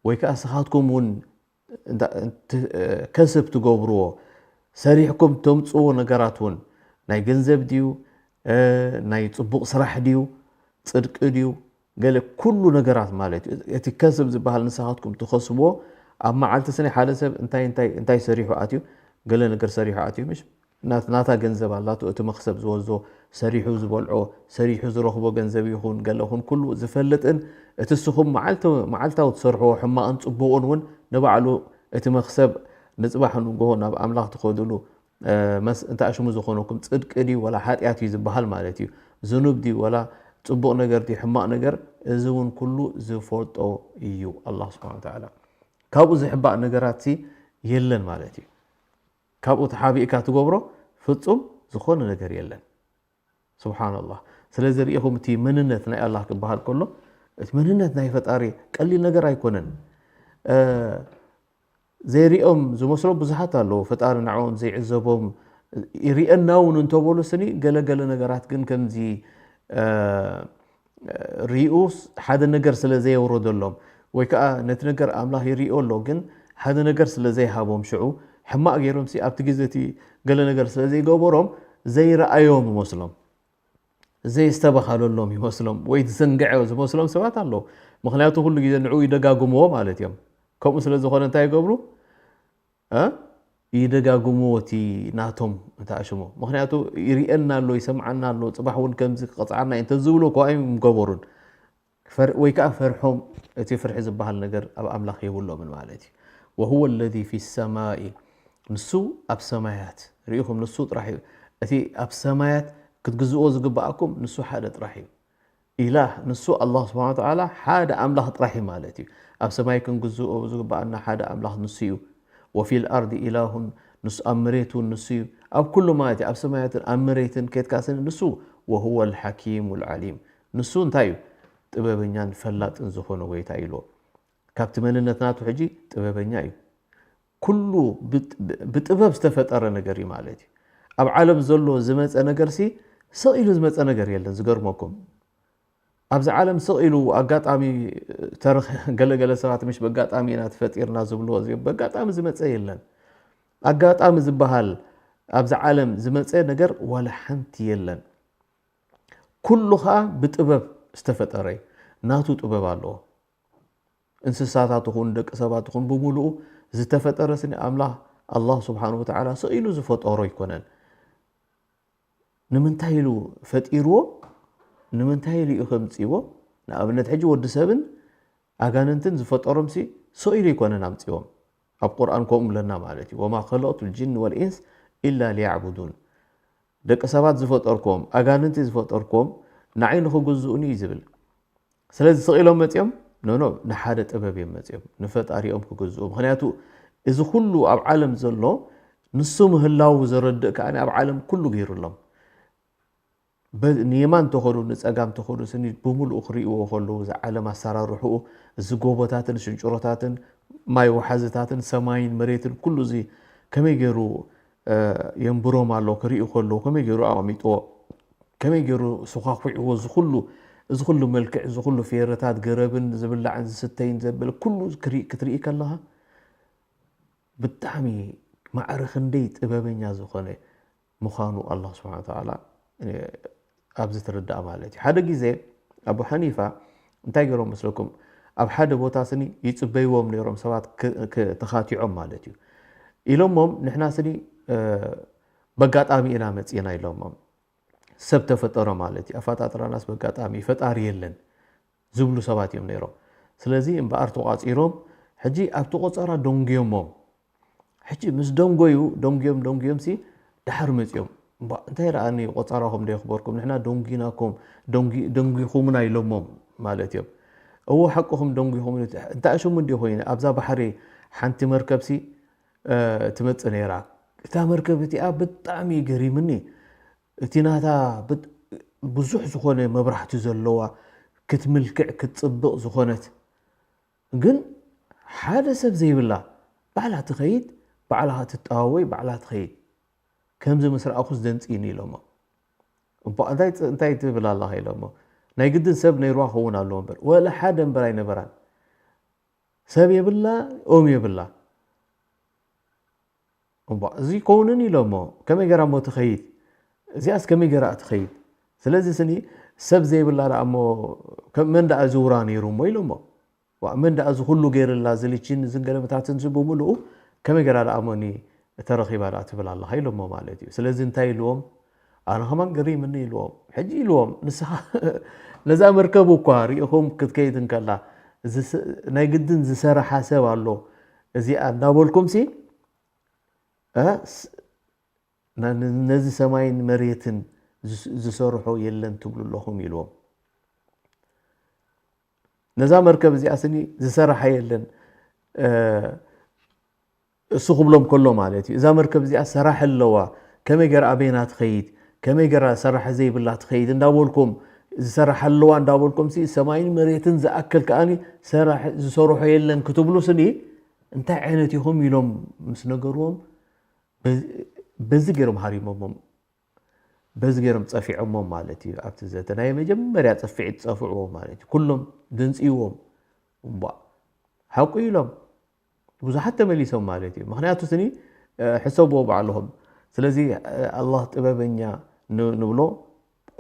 ወይ ከዓ ንስኻትኩም እውን ከስብ ትገብርዎ ሰሪሕኩም ተምፅዎ ነገራት እውን ናይ ገንዘብ ድዩ ናይ ፅቡቕ ስራሕ ድዩ ፅድቂ ድዩ ገለ ኩሉ ነገራት ማለት እዩ። እቲ ከስብ ዝበሃል ንስኻትኩም ትኸስብዎ ኣብ መዓልቲ ስኒ ሓደ ሰብ እንታይ እንታይ እንታይ ሰሪሑ ኣትዩ ገለ ነገር ሰሪሑ ኣትዩ ምሽ ናት ናታ ገንዘብ ኣላቶ እቲ መኽሰብ ዝወዞ ሰሪሑ ዝበልዖ ሰሪሑ ዝረኽቦ ገንዘብ ይኹን ገለ ኹን ኩሉ ዝፈልጥን እቲ ንስኹም መዓልተ- መዓልታዊ ትሰርሕዎ ሕማቕን ጽቡቕን እውን ንባዕሉ እቲ መኽሰብ ንጽባሕ ንግሆ ናብ ኣምላኽ ትኸድሉ መስ እንተ ኣሽሙ ዝኾነኩም ጽድቂ ድዩ ወላ ሓጢኣት እዩ ዝበሃል ማለት እዩ። ዝኑብ ድዩ ወላ ጽቡቕ ነገር ድዩ ሕማቕ ነገር እዚ እውን ኩሉ ዝፈልጦ እዩ ኣላህ ስብሓን ወተዓላ። ካብኡ ዝሕባእ ነገራት ሲ የለን ማለት እዩ። ካብኡ ተሓቢእካ ትገብሮ ፍጹም ዝኾነ ነገር የለን። ስብሓንላህ። ስለዚ ርኢኹም እቲ መንነት ናይ ኣላህ ክበሃል ከሎ እቲ መንነት ናይ ፈጣሪ ቀሊል ነገር ኣይኮነን። ዘይሪኦም ዝመስሎ ብዙሓት ኣለዉ። ፈጣሪ ንዕኦም ዘይዕዘቦም ይሪአና እውን እንተበሉ ስኒ ገለገለ ነገራት ግን ከምዚ ሪኡ ሓደ ነገር ስለ ዘየውረደሎም ወይ ከዓ ነቲ ነገር ኣምላኽ ይሪኦ ኣሎ ግን ሓደ ነገር ስለ ዘይሃቦም ሽዑ ሕማቕ ገይሮም ሲ ኣብቲ ግዜ እቲ ገለ ነገር ስለ ዘይገበሮም ዘይረኣዮም ይመስሎም። ዘየስተባሃለሎም ይመስሎም ወይ ዝዘንግዐ ዝመስሎም ሰባት ኣለዉ። ምኽንያቱ ኩሉ ግዜ ንዕኡ ይደጋግምዎ ማለት እዮም። ከምኡ ስለ ዝኾነ እንታይ ይገብሩ? ይደጋግምዎ እቲ ናቶም እታ ኣሽሙ። ምኽንያቱ ይርእየና ኣሎ፣ ይሰምዓና ኣሎ፣ ጽባሕ እውን ከምዚ ክቐጽዓና እዩ እንተዝብሉ እኳ ኣይምገበሩን። ወይ ከዓ ፈርሖም እቲ ፍርሒ ዝበሃል ነገር ኣብ ኣምላኽ የብሎምን ማለት እዩ። وهو الذي في السماء ንሱ ኣብ ሰማያት ርኢኹም ንሱ ጥራሕ እዩ። እቲ ኣብ ሰማያት ክትግዝእዎ ዝግብኣኩም ንሱ ሓደ ጥራሕ እዩ። ኢላህ ንሱ ኣላህ ስብሓን ወተዓላ ሓደ ኣምላኽ ጥራሕ እዩ ማለት እዩ። ኣብ ሰማይ ክንግዝኦ ዝግብኣና ሓደ ኣምላኽ ንሱ እዩ። وفي الأرض إله ንሱ ኣብ መሬት እውን ንሱ እዩ። ኣብ ኩሉ ማለት እዩ ኣብ ሰማያትን ኣብ መሬትን ኬድካ ስኒ ንሱ وهو الحكيم العليم ንሱ እንታይ እዩ ጥበበኛን ፈላጥን ዝኾነ ጎይታ ኢልዎ። ካብቲ መንነት ናቱ ሕጂ ጥበበኛ እዩ። ኩሉ ብጥበብ ዝተፈጠረ ነገር እዩ ማለት እዩ። ኣብ ዓለም ዘሎ ዝመፀ ነገር ሲ ስቕ ኢሉ ዝመፀ ነገር የለን። ዝገርመኩም ኣብዚ ዓለም ስቕ ኢሉ ኣጋጣሚ ተረኸ ገለገለ ሰባት ምሽ በጋጣሚ ኢና ተፈጢርና ዝብልዎ እዚ በጋጣሚ ዝመፀ የለን። ኣጋጣሚ ዝበሃል ኣብዚ ዓለም ዝመፀ ነገር ዋላ ሓንቲ የለን። ኩሉ ከዓ ብጥበብ ዝተፈጠረ እዩ። ናቱ ጥበብ ኣለዎ። እንስሳታት ይኹን ደቂ ሰባት ይኹን ብምሉኡ ዝተፈጠረ ስኒ ኣምላኽ ኣላህ ስብሓን ወተዓላ ስቕ ኢሉ ዝፈጠሮ ኣይኮነን። ንምንታይ ኢሉ ፈጢርዎ? ንምንታይ ኢሉ እዩ ከምፅዎ? ንኣብነት ሕጂ ወዲ ሰብን ኣጋንንትን ዝፈጠሮም ሲ ሰው ኢሉ ኣይኮነን ኣምፅዎም። ኣብ ቁርኣን ከምኡ ብለና ማለት እዩ። ወማ ኸለቅቱ ልጅን ወልኢንስ ኢላ ሊያዕቡዱን። ደቂ ሰባት ዝፈጠርኩም ኣጋንንቲ ዝፈጠርኩም ንዓይ ንኽግዝኡኒ እዩ ዝብል። ስለዚ ስቕ ኢሎም መፂኦም ኖኖ ንሓደ ጥበብ እዮም መፂኦም ንፈጣሪኦም ክግዝኡ። ምክንያቱ እዚ ኩሉ ኣብ ዓለም ዘሎ ንሱ ምህላው ዘረድእ ከዓ ኣብ ዓለም ኩሉ ገይሩሎም። ንየማን ተኸዱ ንፀጋም ተኸዱ ስኒ ብምሉኡ ክርእይዎ ከለዉ እዚ ዓለም ኣሰራርሕኡ፣ እዚ ጎቦታትን ሽንጭሮታትን ማይ ወሓዝታትን ሰማይን መሬትን ኩሉ እዚ ከመይ ገይሩ የንብሮም ኣሎ ክርእዩ ከለዉ ከመይ ገይሩ ኣቐሚጥዎ፣ ከመይ ገይሩ ስኳኩዕዎ፣ እዚ ኩሉ እዚ ኩሉ መልክዕ፣ እዚ ኩሉ ፌረታት ገረብን ዝብላዕን ዝስተይን ዘብል ኩሉ ክትርኢ ከለኻ ብጣዕሚ ማዕረ ክንደይ ጥበበኛ ዝኾነ ምዃኑ ኣላህ ስብሓነ ወተዓላ ኣብዚ ትርዳእ ማለት እዩ። ሓደ ግዜ ኣቡ ሓኒፋ እንታይ ገይሮም መስለኩም? ኣብ ሓደ ቦታ ስኒ ይፅበይዎም ነይሮም ሰባት ተኻቲዖም ማለት እዩ። ኢሎሞም ንሕና ስኒ በጋጣሚ ኢና መፂና ኢሎሞም። ሰብ ተፈጠረ ማለት እዩ። ኣፈጣጥራናስ በጋጣሚ ፈጣሪ የለን ዝብሉ ሰባት እዮም ነይሮም። ስለዚ እምበኣር ተቋፂሮም ሕጂ ኣብቲ ቆፀራ ደንጉዮሞም። ሕጂ ምስ ደንጎዩ ደንጉዮም ደንጉዮም ሲ ድሓር መፅኦም እባ እንታይ ረኣኒ ቆፀራኹም ዶ የኽበርኩም ንሕና ደንጉናኩም ደንጉኹምና ኢሎሞም ማለት እዮም። እዎ ሓቅኹም ደንጉኹም እንታይ ሽሙ እንዲ ኮይኑ ኣብዛ ባሕሪ ሓንቲ መርከብ ሲ ትመፅእ ነይራ። እታ መርከብ እቲኣ ብጣዕሚ ገሪምኒ እቲ ናታ ብዙሕ ዝኾነ መብራህቲ ዘለዋ ክትምልክዕ ክትፅብቕ ዝኾነት ግን ሓደ ሰብ ዘይብላ ባዕላ ትኸይድ ባዕላ ትጠዋወይ ባዕላ ትኸይድ ከምዚ ምስ ረኣኹስ ደንፅኒ ኢሎሞ። እባ እንታይ እንታይ ትብል ኣለኻ ኢሎሞ። ናይ ግድን ሰብ ነይርዋ ክኸውን ኣለዎ እምበር ወላ ሓደ እምበር ኣይነበራን። ሰብ የብላ ኦም የብላ። እሞ እዚ ይከውንን ኢሎሞ ከመይ ገራ እሞ ትኸይድ እዚኣስ ከመይ ገራ ትኸይድ። ስለዚ ስኒ ሰብ ዘይብላ ደኣ እሞ መን ደኣ ዝውራ ነይሩ እሞ ኢሎሞ። መን ደኣ እዚ ኩሉ ገይርላ ዝልችን ዝንገለመታትን ሲ ብምልኡ ከመይ ገራ ደኣ እሞኒ ተረኺባ ደኣ ትብል ኣለኻ ኢሎሞ ማለት እዩ። ስለዚ እንታይ ኢልዎም ኣነ ከማን ገሪምኒ ኢልዎም። ሕጂ ኢልዎም ንስኻ ነዛ መርከብ እኳ ርኢኹም ክትከይድ እንከላ ናይ ግድን ዝሰረሓ ሰብ ኣሎ እዚኣ እንዳበልኩም ሲ ነዚ ሰማይን መሬትን ዝሰርሖ የለን ትብሉ ኣለኹም ኢልዎም። ነዛ መርከብ እዚኣ ስኒ ዝሰረሓ የለን እሱ ክብሎም ከሎ ማለት እዩ። እዛ መርከብ እዚኣ ሰራሕ ኣለዋ፣ ከመይ ገራ ኣበይና ትኸይድ፣ ከመይ ገራ ሰራሕ ዘይብላ ትኸይድ እንዳበልኩም ዝሰራሕ ኣለዋ እንዳበልኩም ሲ ሰማይን መሬትን ዝኣክል ከኣ ዝሰርሖ የለን ክትብሉ ስኒ እንታይ ዓይነት ኢኹም ኢሎም ምስ ነገርዎም በዚ ገይሮም ሃሪሞሞም በዚ ገይሮም ፀፊዖሞም ማለት እዩ። ኣብቲ ዘተ ናይ መጀመርያ ፅፍዒት ፀፍዕዎም ማለት እዩ። ኩሎም ደንፅይዎም እምቧ ሓቁ ኢሎም ብዙሓት ተመሊሶም ማለት እዩ። ምክንያቱ ስኒ ሕሰብዎ ባዕልኹም። ስለዚ ኣላህ ጥበበኛ ንብሎ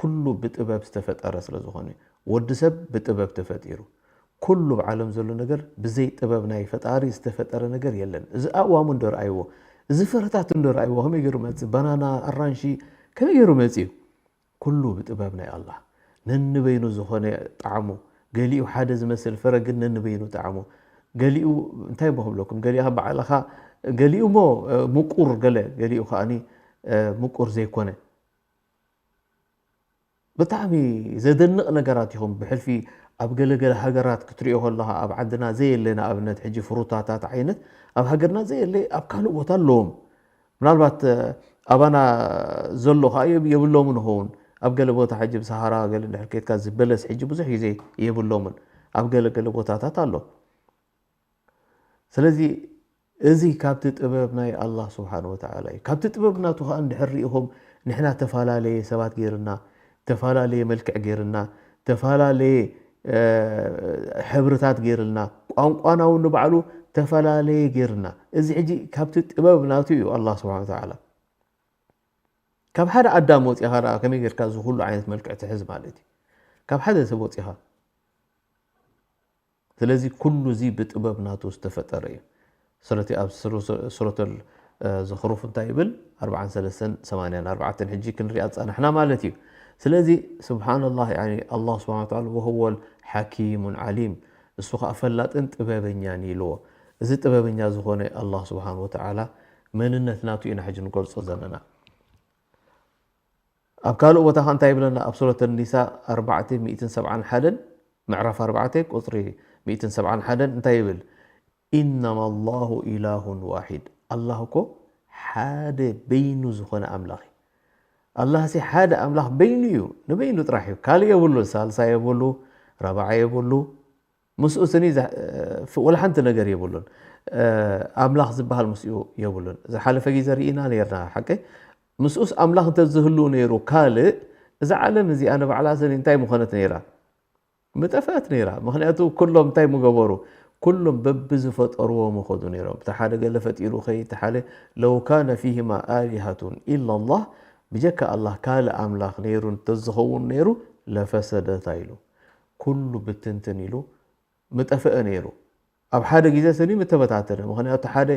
ኩሉ ብጥበብ ዝተፈጠረ ስለ ዝኾነ እዩ። ወዲ ሰብ ብጥበብ ተፈጢሩ። ኩሉ ኣብ ዓለም ዘሎ ነገር ብዘይ ጥበብ ናይ ፈጣሪ ዝተፈጠረ ነገር የለን። እዚ ኣእዋሙ እንዶ ረኣይዎ፣ እዚ ፍረታት እንዶ ረኣይዎ ከመይ ገይሩ መፅእ? ባናና፣ ኣራንሺ ከመይ ገይሩ መፅእ እዩ? ኩሉ ብጥበብ ናይ ኣላህ። ነንበይኑ ዝኾነ ጣዕሙ፣ ገሊኡ ሓደ ዝመስል ፍረ ግን ነንበይኑ ጣዕሙ። ገሊኡ እንታይ እሞ ክብለኩም፣ ገሊኡ ባዕልኻ፣ ገሊኡ እሞ ምቁር ገለ፣ ገሊኡ ከኣኒ ምቁር ዘይኮነ። ብጣዕሚ ዘደንቕ ነገራት ኢኹም ብሕልፊ ኣብ ገለገለ ሃገራት ክትሪኦ ከለኻ ኣብ ዓድና ዘየለ ንኣብነት ሕጂ ፍሩታታት ዓይነት ኣብ ሃገርና ዘየለ ኣብ ካልእ ቦታ ኣለዎም። ምናልባት ኣባና ዘሎ ከዓ የብሎምን ይኸውን። ኣብ ገለ ቦታ ሕጂ ብሰሃራ ገለ እንድሕር ከድካ ዝበለስ ሕጂ ብዙሕ ግዜ የብሎምን። ኣብ ገለገለ ቦታታት ኣሎ። ስለዚ እዚ ካብቲ ጥበብ ናይ ኣላህ ስብሓን ወተዓላ እዩ። ካብቲ ጥበብ ናቱ ከዓ እንድሕር ርኢኹም ንሕና ተፈላለየ ሰባት ገይርና፣ ተፈላለየ መልክዕ ገይርና፣ ተፈላለየ ሕብርታት ገይርና፣ ቋንቋና እውን ንባዕሉ ተፈላለየ ገይርና። እዚ ሕጂ ካብቲ ጥበብ ናቱ እዩ ኣላህ ስብሓን ወተዓላ። ካብ ሓደ ኣዳም ወፂኻ ደኣ ከመይ ጌርካ እዚ ኩሉ ዓይነት መልክዕ ትሕዝ ማለት እዩ? ካብ ሓደ ሰብ ወፂኻ ስለዚ ኩሉ እዚ ብጥበብ ናቱ ዝተፈጠረ እዩ። ስለቲ ኣብ ሱረተል ዝኽሩፍ እንታይ ይብል ኣርባዓን ሰለስተን ሰማንያን ኣርባዕተን ሕጂ ክንሪኣ ዝፀናሕና ማለት እዩ። ስለዚ ስብሓንላህ ያኒ ኣላህ ስብሓን ወተዓላ ወሁወል ሓኪሙን ዓሊም እሱ ኸዓ ፈላጥን ጥበበኛን ኢልዎ። እዚ ጥበበኛ ዝኾነ ኣላህ ስብሓን ወተዓላ መንነት ናቱ ኢና ሕጂ ንገልጾ ዘለና። ኣብ ካልእ ቦታ ኸ እንታይ ይብለና? ኣብ ሱረት ኒሳ ኣርባዕተ ሚእትን ሰብዓን ሓደን ምዕራፍ ኣርባዕተ ቁፅሪ ሚእትን ሰብዓን ሓደን እንታይ ይብል? ኢነማ ላሁ ኢላሁን ዋሒድ። ኣላህ እኮ ሓደ በይኑ ዝኾነ ኣምላኽ እዩ። ኣላህ ሲ ሓደ ኣምላኽ በይኑ እዩ፣ ንበይኑ ጥራሕ እዩ። ካልእ የብሉ፣ ሳልሳይ የብሉ፣ ራብዓይ የብሉ። ምስኡ ስኒ ወላ ሓንቲ ነገር የብሉን። ኣምላኽ ዝበሃል ምስኡ የብሉን። ዝሓለፈ ግዜ ርኢና ነርና ሓቂ። ምስኡስ ኣምላኽ እንተዝህሉ ነይሩ ካልእ፣ እዛ ዓለም እዚኣ ንባዕላ ስኒ እንታይ ምኾነት ነይራ? ምጠፍአት ነይራ። ምኽንያቱ ኩሎም እንታይ ምገበሩ? ኩሎም በብዝፈጠርዎ ምኸዱ ነይሮም። እቲ ሓደ ገለ ፈጢሩ ኸይ፣ እቲ ሓደ ለው ካነ ፊህማ ኣሊሃቱን ኢላ ላህ፣ ብጀካ ኣላህ ካልእ ኣምላኽ ነይሩ እንተዝኸውን ነይሩ ለፈሰደታ ኢሉ። ኩሉ ብትንትን ኢሉ ምጠፍአ ነይሩ። ኣብ ሓደ ግዜ ስኒ ምተበታተነ። ምኽንያቱ ሓደ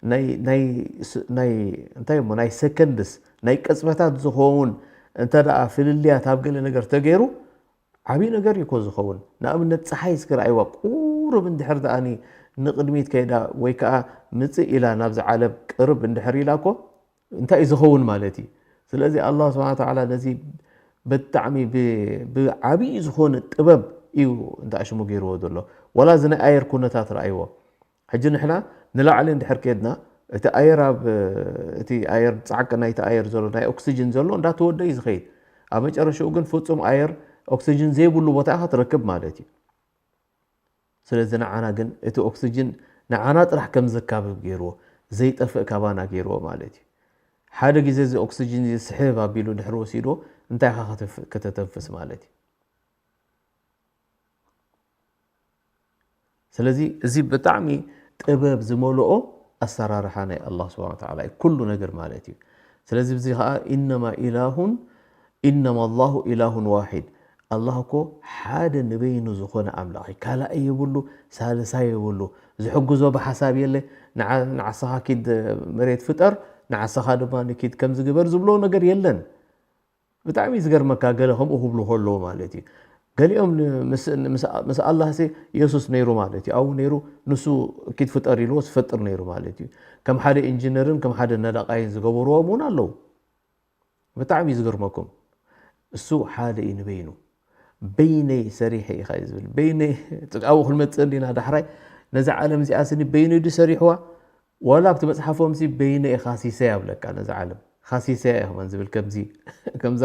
ናይ፣ ናይ፣ ስ-፣ ናይ፣ እንታይ እሞ፣ ናይ ሰከንድስ፣ ናይ ቅጽበታት ዝኸውን እንተ ደኣ ፍልልያት ኣብ ገለ ነገር ተገይሩ፣ ዓብዪ ነገር እዩ እኮ ዝኸውን። ንኣብነት፣ ፀሓይ እስኪ ረኣይዋ፣ ቁሩብ እንድሕር ደኣኒ ንቕድሚት ከይዳ ወይ ከዓ ምፅእ ኢላ ናብዚ ዓለም ቅርብ እንድሕር ኢላ እኮ፣ እንታይ እዩ ዝኸውን ማለት እዩ። ስለዚ ኣላህ ስብሓነ ወተዓላ ነዚ ብጣዕሚ ብ-፣ ብዓብዪ ዝኾነ ጥበብ እዩ እንተ ኣሽሙ ገይርዎ ዘሎ። ዋላ እዚ ናይ ኣየር ኩነታት ረኣይዎ። ሕጂ ንሕና ንላዕሊ እንድሕር ከድና፣ እቲ ኣየር ኣብ፣ እቲ ኣየር፣ ጻዕቂ ናይቲ ኣየር ዘሎ፣ ናይ ኦክሲጅን ዘሎ እንዳተወደ እዩ ዝኸይድ። ኣብ መጨረሻኡ ግን ፍጹም ኣየር፣ ኦክሲጅን ዘይብሉ ቦታ ኢኻ ትረክብ ማለት እዩ። ስለዚ ንዓና ግን እቲ ኦክሲጅን ንዓና ጥራሕ ከም ዘካብብ ገይርዎ፣ ዘይጠፍእ ካባና ገይርዎ ማለት እዩ። ሓደ ግዜ እዚ ኦክሲጅን እዚ ስሕብ ኣቢሉ ድሕሪ ወሲድዎ፣ እንታይ ኢኻ ከተፍ-፣ ከተተንፍስ ማለት እዩ። ስለዚ እዚ ብጣዕሚ ጥበብ ዝመልኦ ኣሰራርሓ ናይ ኣላህ ስብሓነ ወተዓላ እዩ፣ ኩሉ ነገር ማለት እዩ። ስለዚ እዚ ኸዓ ኢነማ ኢላሁን፣ ኢነማ ላሁ ኢላሁን ዋሒድ። ኣላህ እኮ ሓደ ንበይኑ ዝኾነ ኣምላኽ እዩ። ካልኣይ የብሉ፣ ሳልሳይ የብሉ። ዝሕግዞ ብሓሳብ የለ። ንዓ-፣ ንዓስኻ ኪድ መሬት ፍጠር፣ ንዓስኻ ድማ ንኪድ ከምዚ ግበር ዝብሎ ነገር የለን። ብጣዕሚ እዩ ዝገርመካ፣ ገለ ከምኡ ክብሉ ከለዉ ማለት እዩ። ገሊኦም ን-፣ ምስ፣ ምስ፣ ምስ ኣላህ ሲ የሱስ ነይሩ ማለት እዩ። ኣብኡ ነይሩ፣ ንሱ ኪድ ፍጠር ኢልዎ ዝፈጥር ነይሩ ማለት እዩ። ከም ሓደ ኢንጂነርን ከም ሓደ ነዳቓይን ዝገበርዎም እውን ኣለዉ። ብጣዕሚ እዩ ዝገርመኩም። እሱ ሓደ እዩ ንበይኑ። በይነይ ሰሪሐ ኢኻ እዩ ዝብል። በይነይ፣ ኣብኡ ክንመጽእ እንዲና ዳሕራይ። ነዛ ዓለም እዚኣ ስኒ በይኑ ድዩ ሰሪሕዋ? ዋላ ኣብቲ መጽሓፎም ሲ በይነይ ኢኻ ሲሰይ ኣብለካ ነዛ ዓለም። ኢኻ ሲሰያ ኢኻ ዝብል ከምዚ፣ ከምዛ፣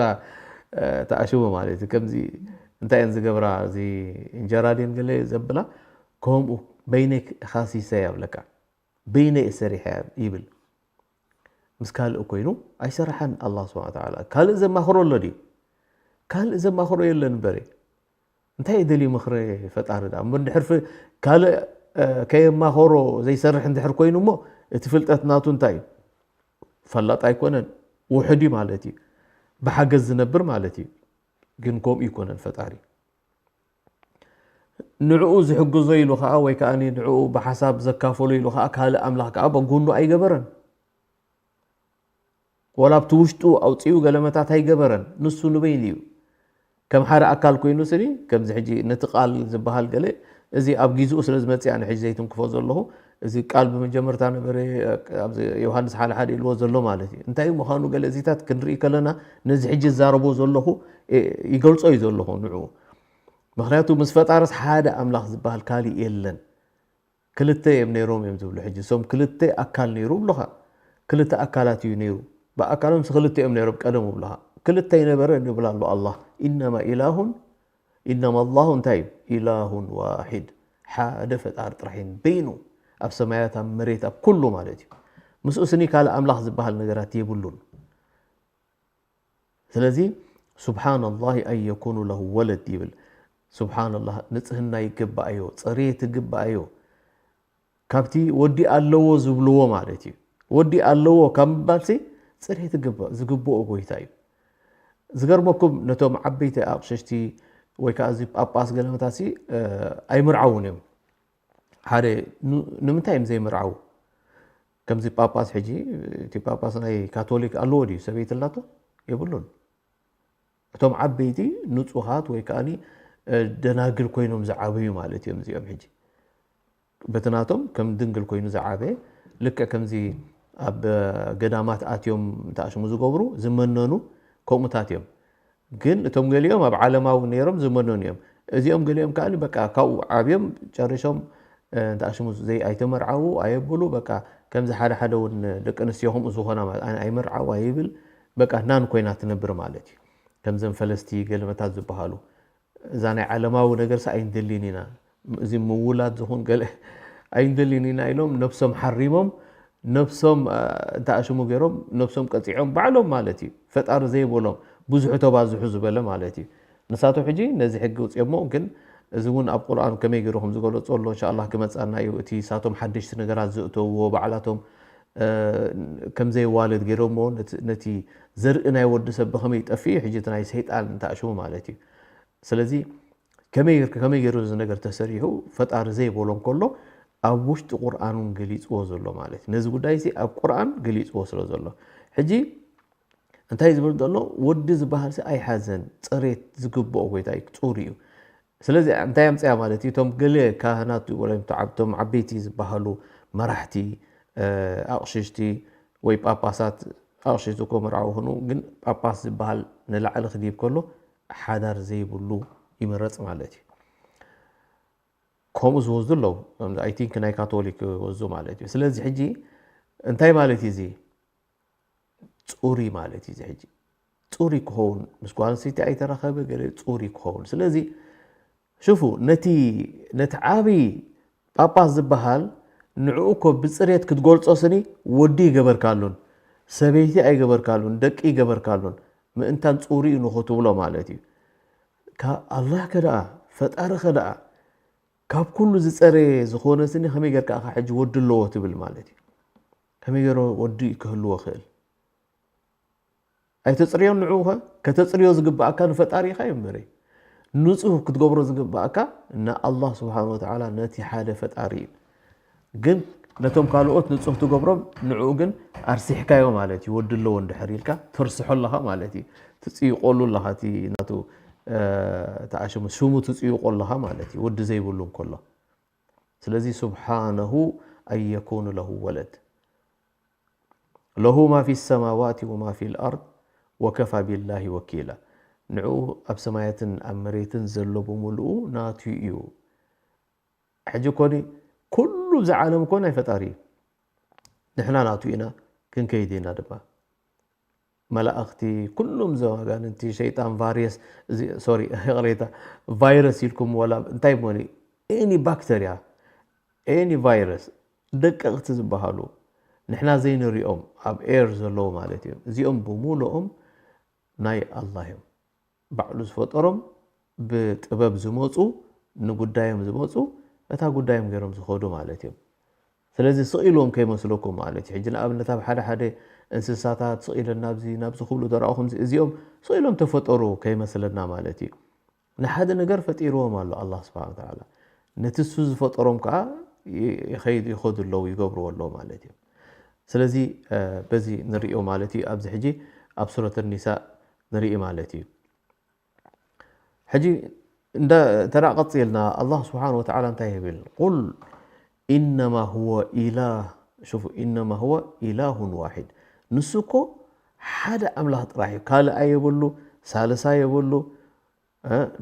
እ፣ ተኣሽሙ ማለት እዩ። ከምዚ እንታይ እየን ዝገብራ? እዚ እንጀራ ድየን ገለ ዘብላ? ከምኡ በይነይ ኢኻ ሲሰይ ኣብለካ። በይነይ እየ ሰሪሐ ይብል። ምስ ካልእ ኮይኑ ኣይሰራሓን ኣላህ ስብሓነ ወተዓላ። ካልእ ዘማኽሮ ኣሎ ድዩ? ካልእ ዘማኽሮ የለን እምበረ። እንታይ እዩ ደልዩ ምኽሪ ፈጣሪ ደኣ? እሞ እንድሕር ፍ-፣ ካልእ፣ እ፣ ከየማኸሮ ዘይሰርሕ እንድሕር ኮይኑ እሞ እቲ ፍልጠት ናቱ እንታይ እዩ? ፈላጥ ኣይኮነን። ውሑድ እዩ ማለት እዩ። ብሓገዝ ዝነብር ማለት እዩ። ግን ከምኡ ይኮነን ፈጣሪ። ንዕኡ ዝሕግዞ ኢሉ ኸዓ ወይ ከዓ ንዕኡ ብሓሳብ ዘካፈሎ ኢሉ ኸዓ ካልእ ኣምላኽ ከዓ በጎኑ ኣይገበረን። ወላ ኣብቲ ውሽጡ ኣውፂኡ ገለመታት ኣይገበረን። ንሱ ንበይኑ እዩ። ከም ሓደ ኣካል ኮይኑ ስኒ፣ ከምዚ ሕጂ ነቲ ቃል ዝበሃል ገለ፣ እዚ ኣብ ጊዜኡ ስለ ዝመጽእ ኣነ ሕጂ ዘይትንክፎ ዘለኹ። እዚ ቃል ብመጀመርታ ነበረ፣ ኣብዚ ዮሃንስ ሓደ ሓደ ኢልዎ ዘሎ ማለት እዩ። እንታይ ምዃኑ ገለ እዚታት ክንርኢ ከለና፣ ነዚ ሕጂ ዝዛረቦ ዘለኹ፣ እ፣ ይገልጾ እዩ ዘለኹ ንዕኡ። ምኽንያቱ ምስ ፈጣርስ ሓደ ኣምላኽ ዝበሃል ካሊእ የለን። ክልተ እዮም ነይሮም እዮም ዝብሉ። ሕጂ እሶም ክልተ ኣካል ነይሩ ይብሉኻ። ክልተ ኣካላት እዩ ነይሩ። ብኣካሎም ክልተ እዮም ነይሮም ቀደም ይብሉኻ። ክልተ ኣይነበረ ይብል ኣሎ ኣላህ። ኢነማ ኢላሁን፣ ኢነማ ኣላሁ እንታይ እዩ? ኢላሁን ዋሒድ። ሓደ ፈጣሪ ጥራሕ እዩ በይኑ። ኣብ ሰማያት፣ ኣብ መሬት፣ ኣብ ኩሉ ማለት እዩ። ምስኡ ስኒ ካልእ ኣምላኽ ዝበሃል ነገራት የብሉን። ስለዚ ሱብሓነላሂ ኣን የኩኑ ለሁ ወለድ ይብል። ሱብሓነላህ፣ ንጽህና ይግባኣዮ፣ ጽሬት ይግባኣዮ። ካብቲ ወዲ ኣለዎ ዝብልዎ ማለት እዩ። ወዲ ኣለዎ ካብ ምባልሲ ጽሬት ይግባ-፣ ዝግብኦ ጎይታ እዩ። ዝገርመኩም፣ ነቶም ዓበይቲ ኣቕሽሽቲ ወይ ከዓ እዚ ጳጳስ ገለመታሲ፣ እ፣ ኣይምርዓውን እዮም። ሓደ ኑ-፣ ንምንታይ እዮም ዘይምርዓው? ከምዚ ጳጳስ ሕጂ፣ እቲ ጳጳስ ናይ ካቶሊክ ኣለዎ ድዩ? ሰበይቲ ኣላቶ? የብሉን። እቶም ዓበይቲ ንጹሃት ወይ ከኣኒ ደናግል ኮይኖም ዝዓበዩ ማለት እዮም። እዚኦም ሕጂ በቲ ናቶም ከም ድንግል ኮይኑ ዝዓበየ፣ ልክዕ ከምዚ ኣብ ገዳማት ኣትዮም እንተኣሽሙ ዝገብሩ ዝመነኑ ከምኡታት እዮም። ግን እቶም ገሊኦም ኣብ ዓለማዊ ነይሮም ዝመነኑ እዮም። እዚኦም ገሊኦም ከዓ በቃ ካብኡ ዓብዮም ጨሪሾም እንተኣሽሙ ዘይ ኣይተመርዓዉ ኣየብሉ። በቃ ከምዚ ሓደ ሓደ እውን ደቂ ኣንስትዮ ከምኡ ዝኾና ማለት ኣይመርዓው ኣይብል፣ በቃ ናን ኮይና ትነብር ማለት እዩ። ከምዘን ፈለስቲ ገለመታት ዝበሃሉ እዛ ናይ ዓለማዊ ነገርስ ኣይንደልን ኢና፣ እዚ ምውላድ ዝኹን ገለ ኣይንደልን ኢና ኢሎም ነብሶም ሓሪሞም፣ ነብሶም እንተኣሽሙ ገይሮም ነብሶም ቀፂዖም ባዕሎም ማለት እዩ። ፈጣሪ ዘይበሎም ብዙሑ ተባዝሑ ዝበለ ማለት እዩ። ንሳቶም ሕጂ ነዚ ሕጊ ውፅኦሞ። ግን እዚ እውን ኣብ ቁርኣን ከመይ ገይሩ ከም ዝገለፆ ኣሎ እንሻላ ክመፃና እዩ። እቲ ሳቶም ሓደሽቲ ነገራት ዘእተውዎ ባዕላቶም ከምዘይዋለድ ገይሮሞ ነቲ ዘርኢ ናይ ወዲ ሰብ ብኸመይ ይጠፍእ እዩ ሕጂ እቲ ናይ ሰይጣን እንተኣሽሙ ማለት እዩ። ስለዚ ከመይ ጌርካ ከመይ ገይሩ እዚ ነገር ተሰሪሑ ፈጣሪ ዘይበሎ እንከሎ ኣብ ውሽጢ ቁርኣን እውን ገሊፅዎ ዘሎ ማለት እዩ። ነዚ ጉዳይ እዚ ኣብ ቁርኣን ገሊፅዎ ስለ ዘሎ ሕጂ እንታይ ዝብል ዘሎ ወዲ ዝበሃል ሲ ኣይሓዘን፣ ፅሬት ዝግብኦ ጎይታ እዩ፣ ፅሩ እዩ። ስለዚ እንታይ ኣምፅያ ማለት እዩ? እቶም ገለ ካህናት ወላ እቶም ዓብ- እቶም ዓበይቲ ዝበሃሉ መራሕቲ ኣቕሽሽቲ ወይ ጳጳሳት፣ ኣቕሽሽቲ እኮ መርዓዊ ይኹኑ፣ ግን ጳጳስ ዝበሃል ንላዕሊ ክድይብ ከሎ ሓዳር ዘይብሉ ይምረፅ ማለት እዩ። ከምኡ ዝወስዱ ኣለዉ። I think ናይ ካቶሊክ ወስዱ ማለት እዩ። ስለዚ ሕጂ እንታይ ማለት እዩ እዚ? ፅሩይ ማለት እዩ። እዚ ሕጂ ፅሩይ ክኸውን ምስ ጓል ኣንስተይቲ ኣይተራኸበ ገለ ፅሩይ ክኸውን። ስለዚ ሽፉ ነቲ ነቲ ዓብይ ጳጳስ ዝበሃል ንዕኡ እኮ ብፅሬት ክትገልፆ ስኒ ወዲ ይገበርካሉን ሰበይቲ ኣይገበርካሉን ደቂ ይገበርካሉን ምእንታን ፅሩይ ንኽትብሎ ማለት እዩ። ካብ ኣላህ ከደኣ ፈጣሪ ከደኣ ካብ ኩሉ ዝፀረየ ዝኾነ ስኒ ከመይ ጌርካ ኢኻ ሕጂ ወዲ ኣለዎ ትብል ማለት እዩ? ከመይ ገይሩ ወዲ ክህልዎ ክእል? ኣይተፅርዮን ንዕኡ ኸ? ከተፅርዮ ዝግባኣካ ንፈጣሪ ኢኻ እዩ እምበሪ። ንፁህ ክትገብሮ ዝግባኣካ ንኣላህ ስብሓን ወተዓላ ነቲ ሓደ ፈጣሪ እዩ። ግን ነቶም ካልኦት ንፁህ ትገብሮም ንዕኡ ግን ኣርሲሕካዮ ማለት እዩ። ወዲ ኣለዎ እንድሕር ኢልካ ተርስሖ ኣለኻ ማለት እዩ። ትፅይቆሉ ኣለኻ እቲ ናቱ ተኣሽሙ ሽሙ ትፅይቆ ኣለኻ ማለት እዩ። ወዲ ዘይብሉ እንከሎ ስለዚ ስብሓነሁ ኣን የኩኑ ለሁ ወለድ ለሁ ማ ፊ ሰማዋት ወማ ፊ ልኣርድ ወከፋ ቢላሂ ወኪላ። ንዕኡ ኣብ ሰማያትን ኣብ መሬትን ዘሎ ብምልኡ ናቱ እዩ። ሕጂ ኮኒ ኩሉ ብዚ ዓለም እኮ ናይ ፈጣሪ እዩ። ንሕና ናቱ ኢና ክንከይድ ኢና ድማ። መላእኽቲ ኩሎም ዘዋጋንንቲ ሸይጣን ቫሪየስ ሶሪ ይቕሬታ ቫይረስ ኢልኩም ወላ እንታይ ሞኒ ኤኒ ባክተርያ ኤኒ ቫይረስ ደቀቕቲ ዝበሃሉ ንሕና ዘይንሪኦም ኣብ ኤር ዘለዉ ማለት እዮም። እዚኦም ብምሉኦም ናይ ኣላህ እዮም። ባዕሉ ዝፈጠሮም ብጥበብ ዝመፁ ንጉዳዮም ዝመፁ እታ ጉዳዮም ገይሮም ዝኸዱ ማለት እዮም። ስለዚ ስቕ ኢልዎም ከይመስለኩም ማለት እዩ። ሕጂ ንኣብነት ኣብ ሓደ ሓደ እንስሳታት ስቕ ኢለን ናብዚ ናብዚ ክብሉ ተረኣኹም እዚኦም ስቕ ኢሎም ተፈጠሩ ከይመስለና ማለት እዩ። ንሓደ ነገር ፈጢርዎም ኣሎ ኣላህ ስብሓን ወተዓላ። ነቲ እሱ ዝፈጠሮም ከዓ ይኸይድ ይኸዱ ኣለዉ ይገብርዎ ኣለዉ ማለት እዩ። ስለዚ በዚ ንሪኦ ማለት እዩ። ኣብዚ ሕጂ ኣብ ሱረት ኒሳ ንርኢ ማለት እዩ። ሕጂ እንዳ ተራ ቀፂልና ኣላህ ስብሓን ወተዓላ እንታይ ይብል? ቁል ኢነማ ሁወ ኢላህ ሽፉ ኢነማ ሁወ ኢላሁን ዋሒድ። ንሱ እኮ ሓደ ኣምላኽ ጥራሕ እዩ፣ ካልእ ኣየብሉ፣ ሳልሳ የብሉ፣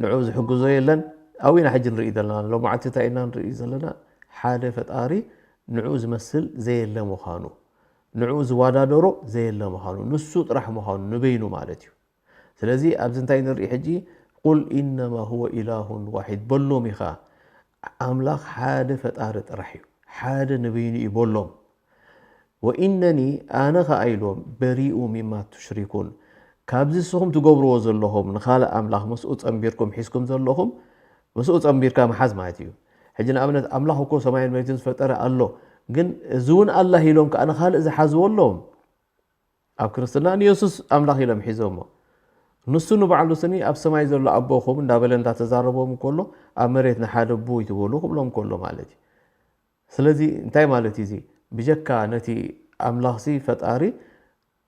ንዑ ዝሕግዞ የለን። ኣብኡ ኢና ሕጂ ንርኢ ዘለና፣ ሎማዓልቲ እንታይ ኢና ንርኢ ዘለና? ሓደ ፈጣሪ ንዑ ዝመስል ዘየለ ምዃኑ፣ ንዑ ዝወዳደሮ ዘየለ ምዃኑ፣ ንሱ ጥራሕ ምዃኑ ንበይኑ ማለት እዩ። ስለዚ ኣብዚ እንታይ ንርኢ ሕጂ? ቁል ኢነማ ሁወ ኢላሁን ዋሒድ በሎም ኢኻ፣ ኣምላኽ ሓደ ፈጣሪ ጥራሕ እዩ፣ ሓደ ንበይኑ እዩ በሎም። ወኢነኒ ኣነ ኸዓ ኢልዎም በሪኡ ሚማ ቱሽሪኩን ካብዚ ንስኹም ትገብርዎ ዘለኹም ንኻልእ ኣምላኽ ምስኡ ጸንቢርኩም ሒዝኩም ዘለኹም ምስኡ ጸንቢርካ ምሓዝ ማለት እዩ። ሕጂ ንኣብነት ኣምላኽ እኮ ሰማይን መሬትን ዝፈጠረ ኣሎ፣ ግን እዚ እውን ኣላህ ኢሎም ከዓ ንኻልእ ዝሓዝዎ ኣለዎም። ኣብ ክርስትና ንየሱስ ኣምላኽ ኢሎም ሒዞሞ። ንሱ ንባዕሉ ስኒ ኣብ ሰማይ ዘሎ ኣቦኹም እንዳበለ እንዳተዛረቦም ከሎ ኣብ መሬት ንሓደ ኣቦ ይትበሉ ክብሎም ከሎ ማለት እዩ። ስለዚ እንታይ ማለት እዩ እዚ? ብጀካ ነቲ ኣምላኽሲ ፈጣሪ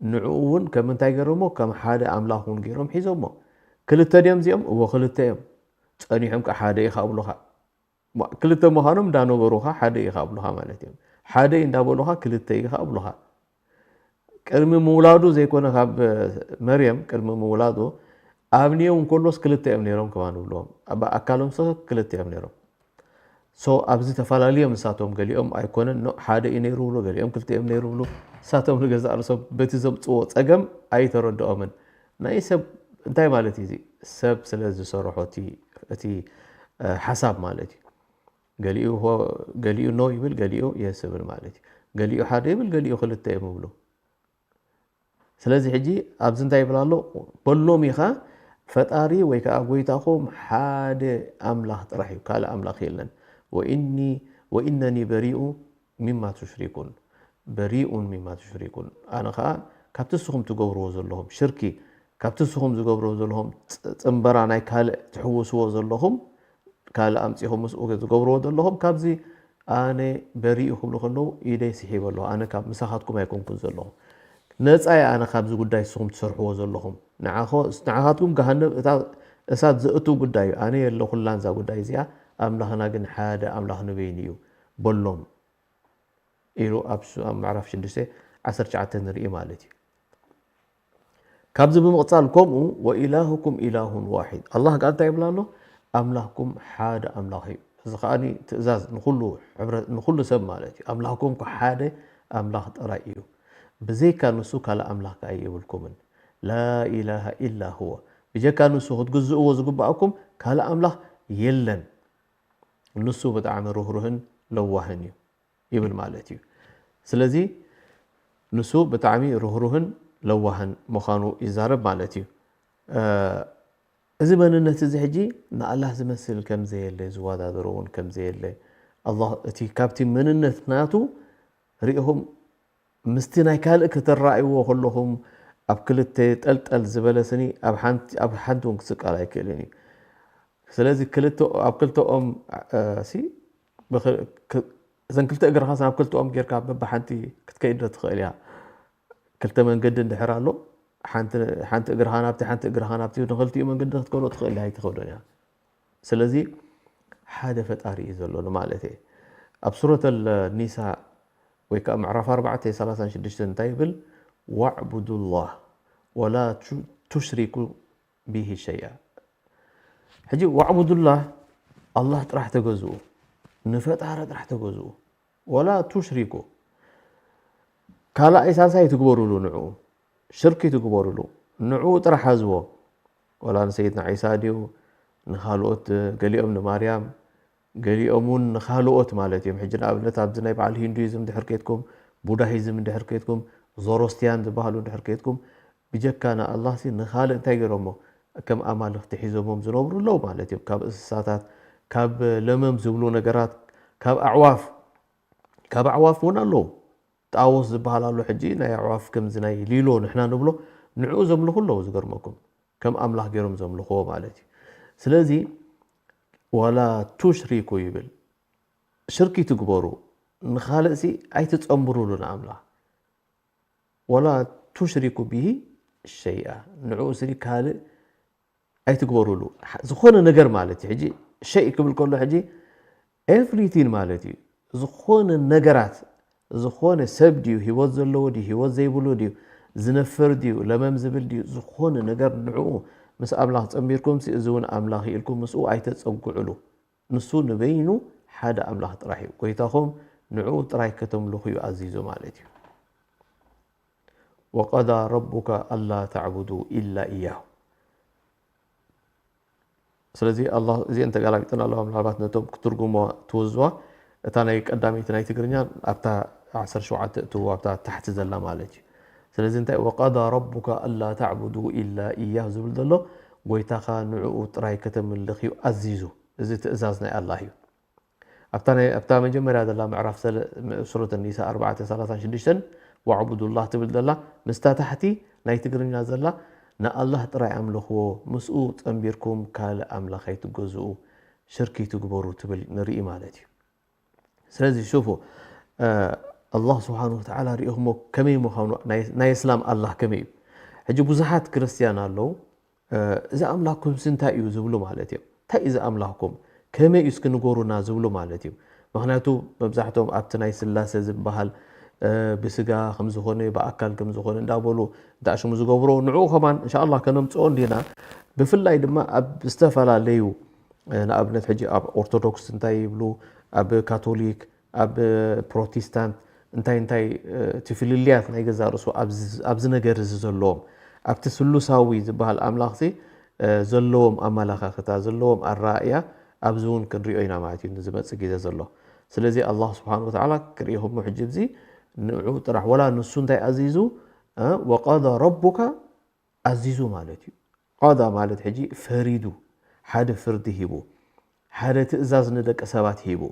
ንዕኡ እውን ከም እንታይ ገይሮሞ? ከም ሓደ ኣምላኽ እውን ገይሮም ሒዞሞ። ክልተ ድዮም እዚኦም? እዎ ክልተ እዮም። ጸኒሖም ከ ሓደ ኢኻ ኣብሉኻ። ክልተ ምዃኖም እንዳነበሩኻ ሓደ ኢኻ ኣብሉኻ ማለት እዮም። ሓደ እንዳበሉኻ ክልተ ኢኻ ኣብሉኻ። ቅድሚ ምውላዱ ዘይኮነ ካብ መርየም ቅድሚ ምውላዱ ኣብንዮም እንከሎስ ክልተ እዮም ነይሮም ከማን ብልዎም። ኣብ ኣካሎም ሰ ክልተ እዮም ነይሮም። ሶ ኣብዚ ተፈላለዮም ንሳቶም ገሊኦም ኣይኮነን ኖ ሓደ እዩ ነይሩ ብሉ፣ ገሊኦም ክልተ እዮም ነይሩ ብሉ። ንሳቶም ንገዛእ ርእሶም በቲ ዘምፅዎ ፀገም ኣይተረድኦምን። ናይ ሰብ እንታይ ማለት እዩ እዚ? ሰብ ስለ ዝሰርሖ እቲ እቲ ሓሳብ ማለት እዩ። ገሊኡ ኖ ይብል፣ ገሊኡ የስ ይብል ማለት እዩ። ገሊኡ ሓደ ይብል፣ ገሊኡ ክልተ እዮም ይብሉ። ስለዚ ሕጂ ኣብዚ እንታይ ይብል ኣሎ? በሎም ኢኻ ፈጣሪ ወይ ከዓ ጎይታኹም ሓደ ኣምላኽ ጥራሕ እዩ፣ ካልእ ኣምላኽ የለን። ወኢኒ ወኢነኒ በሪኡ ሚማ ቱሽሪኩን በሪኡን ሚማ ቱሽሪኩን ኣነ ከዓ ካብቲ ንስኹም ትገብርዎ ዘለኹም ሽርኪ ካብቲ ንስኹም ዝገብርዎ ዘለኹም ፅንበራ ናይ ካልእ ትሕውስዎ ዘለኹም ካልእ ኣምፂኹም ምስኡ ዝገብርዎ ዘለኹም ካብዚ ኣነ በሪኡ ክብሉ ከለዉ ኢደይ ስሒበ ኣለኹ። ኣነ ካብ ምሳኻትኩም ኣይኮንኩን ዘለኹ። ነፃ እየ ኣነ ካብዚ ጉዳይ ንስኹም ትሰርሕዎ ዘለኹም። ንዓኻትኩም ገሃነብ እታ እሳት ዘእቱ ጉዳይ እዩ። ኣነ የለኹላን እዛ ጉዳይ እዚኣ። ኣምላኽና ግን ሓደ ኣምላኽ ንበይኑ እዩ በሎም ኢሉ ኣብ ምዕራፍ ሽዱሽተ ዓሰርተ ትሽዓተ ንርኢ ማለት እዩ። ካብዚ ብምቕፃል ከምኡ ወኢላሁኩም ኢላሁን ዋሒድ ኣላህ ቃል እንታይ ይብላ ኣሎ? ኣምላኽኩም ሓደ ኣምላኽ እዩ። እዚ ከዓ ትእዛዝ ንኩሉ ሰብ ማለት እዩ። ኣምላኽኩም ሓደ ኣምላኽ ጥራይ እዩ፣ ብዘይካ ንሱ ካልእ ኣምላኽ ከዓ የብልኩምን። ላኢላሃ ኢላ ሁወ፣ ብጀካ ንሱ ክትግዝእዎ ዝግባኣኩም ካልእ ኣምላኽ የለን። ንሱ ብጣዕሚ ርህሩህን ለዋህን እዩ ይብል ማለት እዩ። ስለዚ ንሱ ብጣዕሚ ርህሩህን ለዋህን ምዃኑ ይዛረብ ማለት እዩ። እዚ መንነት እዚ ሕጂ ንኣላህ ዝመስል ከም ዘየለ፣ ዝወዳደሮ እውን ከም ዘየለ፣ ኣላህ እቲ ካብቲ መንነት ናቱ ርኢኹም ምስቲ ናይ ካልእ ከተራእይዎ ከለኹም ኣብ ክልተ ጠልጠል ዝበለ ስኒ ኣብ ሓንቲ ኣብ ሓንቲ እውን ክስቀል ኣይክእልን እዩ። ስለዚ ክልተ ኣብ ክልተኦም ሲ እዘን ክልተ እግርኻ ናብ ክልተኦም ጌርካ በብሓንቲ ክትከይድ ዶ ትኽእል እያ? ክልተ መንገዲ እንድሕር ኣሎ ሓንቲ እግርኻ ናብቲ ሓንቲ እግርኻ ናብቲ ንክልቲኡ መንገዲ ክትከዶ ትኽእል እያ ኣይትኸዶን እያ። ስለዚ ሓደ ፈጣሪ እዩ ዘሎ ማለት እየ። ኣብ ሱረት ኒሳ ወይ ከዓ ምዕራፍ ኣርባዕተ ሰላሳን ሽዱሽተን እንታይ ይብል? ዋዕቡዱላህ ወላ ቱሽሪኩ ቢሂ ሸይኣ። ሕጂ ዋዕቡዱላህ ኣላህ ጥራሕ ተገዝኡ፣ ንፈጣሪ ጥራሕ ተገዝኡ። ወላ ቱሽሪኩ ካልኣይ ሳልሳይ ትግበሩሉ ንዕኡ ሽርክ ይትግበሩሉ ንዕኡ ጥራሕ ሓዝዎ። ወላ ንሰይድና ዒሳ ድዩ ንኻልኦት ገሊኦም ንማርያም ገሊኦም እውን ንኻልኦት ማለት እዮም። ሕጂ ንኣብነት ኣብዚ ናይ በዓል ሂንዱይዝም ድሕር ከይትኩም ቡዳሂዝም እንድሕር ከይትኩም ዞሮስትያን ዝበሃሉ እንድሕር ከይትኩም ብጀካ ንኣላህ ሲ ንኻልእ እንታይ ገይሮሞ ከም ኣማልኽቲ ሒዞሞም ዝነብሩ ኣለዉ ማለት እዮም። ካብ እንስሳታት ካብ ለመም ዝብሉ ነገራት ካብ ኣዕዋፍ ካብ ኣዕዋፍ እውን ኣለዉ። ጣዎስ ዝበሃል ኣሎ ሕጂ ናይ ኣዕዋፍ ከምዚ ናይ ሊሎ ንሕና ንብሎ ንዕኡ ዘምልኹ ኣለዉ ዝገርመኩም ከም ኣምላኽ ገይሮም ዘምልኽዎ ማለት እዩ። ስለዚ ወላ ቱሽሪኩ ይብል ሽርክ ይትግበሩ ንኻልእ ሲ ኣይትፀንብሩሉ ንኣምላኽ ወላ ቱሽሪኩ ቢሂ ሸይኣ ንዕኡ ስኒ ካልእ ኣይትግበሩሉ ዝኾነ ነገር ማለት እዩ። ሕጂ ሸይ ክብል ከሎ ሕጂ ኤቭሪቲን ማለት እዩ። ዝኾነ ነገራት ዝኾነ ሰብ ድዩ ህይወት ዘለዎ ድዩ ህይወት ዘይብሉ ድዩ ዝነፍር ድዩ ለመም ዝብል ድዩ ዝኾነ ነገር ንዕኡ ምስ ኣምላኽ ጸንቢርኩም እዚ እውን ኣምላኽ ኢልኩም ምስኡ ኣይተጸግዕሉ። ንሱ ንበይኑ ሓደ ኣምላኽ ጥራሕ እዩ። ጎይታኹም ንዕኡ ጥራይ ከተምልኹ እዩ ኣዚዙ ማለት እዩ። ወቀዳ ረቡካ ኣላ ተዕቡዱ ኢላ ኢያሁ። ስለዚ ኣላ እዚአን ተጋላቢጠን ኣለዋ። ምናልባት ነቶም ክትርጉሞ ትወዝዋ እታ ናይ ቀዳመይቲ ናይ ትግርኛ ኣብታ ዓሰርተ ሸውዓተ እትዎ ኣብታ ታሕቲ ዘላ ማለት እዩ። ስለዚ እንታይ ወቀዳ ረቡካ ኣላ ተዕቡዱ ኢላ ኢያሁ ዝብል ዘሎ ጎይታኻ ንዕኡ ጥራይ ከተምልኽ እዩ ኣዚዙ። እዚ ትእዛዝ ናይ ኣላህ እዩ። ኣብታ መጀመርያ ዘላ ምዕራፍ ሱረት ኒሳ ኣርባዕተ ሰላሳን ሽዱሽተን ዋዕቡዱላህ ትብል ዘላ ምስታ ታሕቲ ናይ ትግርኛ ዘላ ንኣላህ ጥራይ ኣምልኽዎ ምስኡ ጸንቢርኩም ካልእ ኣምላኽ ኣይትገዝኡ ሽርክ ኣይትግበሩ ትብል ንርኢ ማለት እዩ። ስለዚ ሽፉ ኣላህ ስብሓን ወተዓላ ርኢኹሞ ከመይ ምዃኑ ናይ እስላም ኣላህ ከመይ እዩ። ሕጂ ብዙሓት ክርስትያን ኣለዉ እዚ ኣምላኽኩም እንታይ እዩ ዝብሉ ማለት እዮም። እንታይ እዩ ዝኣምላኽኩም? ከመይ እዩ እስኪ ንገሩና ዝብሉ ማለት እዩ። ምኽንያቱ መብዛሕትኦም ኣብቲ ናይ ስላሴ ዝበሃል ብስጋ ከምዝኾነ ብኣካል ከምዝኾነ እንዳበሉ እንዳሽሙ ዝገብሮ ንዕኡ ከማን እንሻላ ከነምፅኦ እንዲና። ብፍላይ ድማ ኣብ ዝተፈላለዩ ንኣብነት ሕጂ ኣብ ኦርቶዶክስ እንታይ ይብሉ፣ ኣብ ካቶሊክ፣ ኣብ ፕሮቴስታንት እንታይ እንታይ እቲ ፍልልያት ናይ ገዛ ርእሱ ኣብዚ ነገር እዚ ዘለዎም ኣብቲ ስሉሳዊ ዝበሃል ኣምላኽሲ ዘለዎም ኣመላኻኽታ ዘለዎም ኣረኣእያ ኣብዚ እውን ክንሪኦ ኢና ማለት እዩ ንዝመፅእ ግዜ ዘሎ። ስለዚ ኣላህ ስብሓን ወተዓላ ክርኢኹሞ ሕጂ እዚ ንዑ ጥራሕ ወላ ንሱ እንታይ ኣዚዙ ወቀዳ ረቡካ ኣዚዙ ማለት እዩ። ቀዳ ማለት ሕጂ ፈሪዱ ሓደ ፍርዲ ሂቡ ሓደ ትእዛዝ ንደቂ ሰባት ሂቡ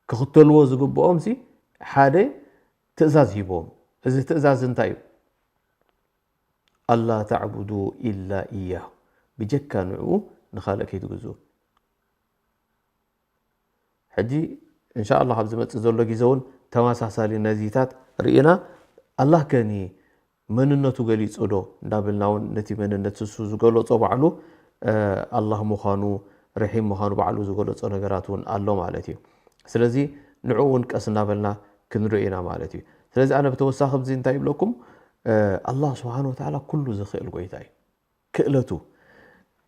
ክኽተልዎ ዝግብኦም ሲ ሓደ ትእዛዝ ሂቦም። እዚ ትእዛዝ እንታይ እዩ? ኣላ ተዕቡዱ ኢላ ኢያሁ፣ ብጀካ ንዕኡ ንኻልእ ከይትግዝኡ። ሕጂ እንሻ ኣላህ ኣብ ዝመፅእ ዘሎ ግዜ እውን ተመሳሳሊ ነዚታት ርኢና ኣላህ ከኒ መንነቱ ገሊፁ ዶ እንዳበልና እውን ነቲ መንነት ንሱ ዝገለፆ ባዕሉ ኣላህ ምዃኑ ረሒም ምዃኑ ባዕሉ ዝገለፆ ነገራት እውን ኣሎ ማለት እዩ። ስለዚ ንዕኡ እውን ቀስ እናበልና ክንርኢ ኢና ማለት እዩ። ስለዚ ኣነ ብተወሳኺ ብዚ እንታይ ይብለኩም፣ ኣላህ ስብሓን ወተዓላ ኩሉ ዝኽእል ጎይታ እዩ። ክእለቱ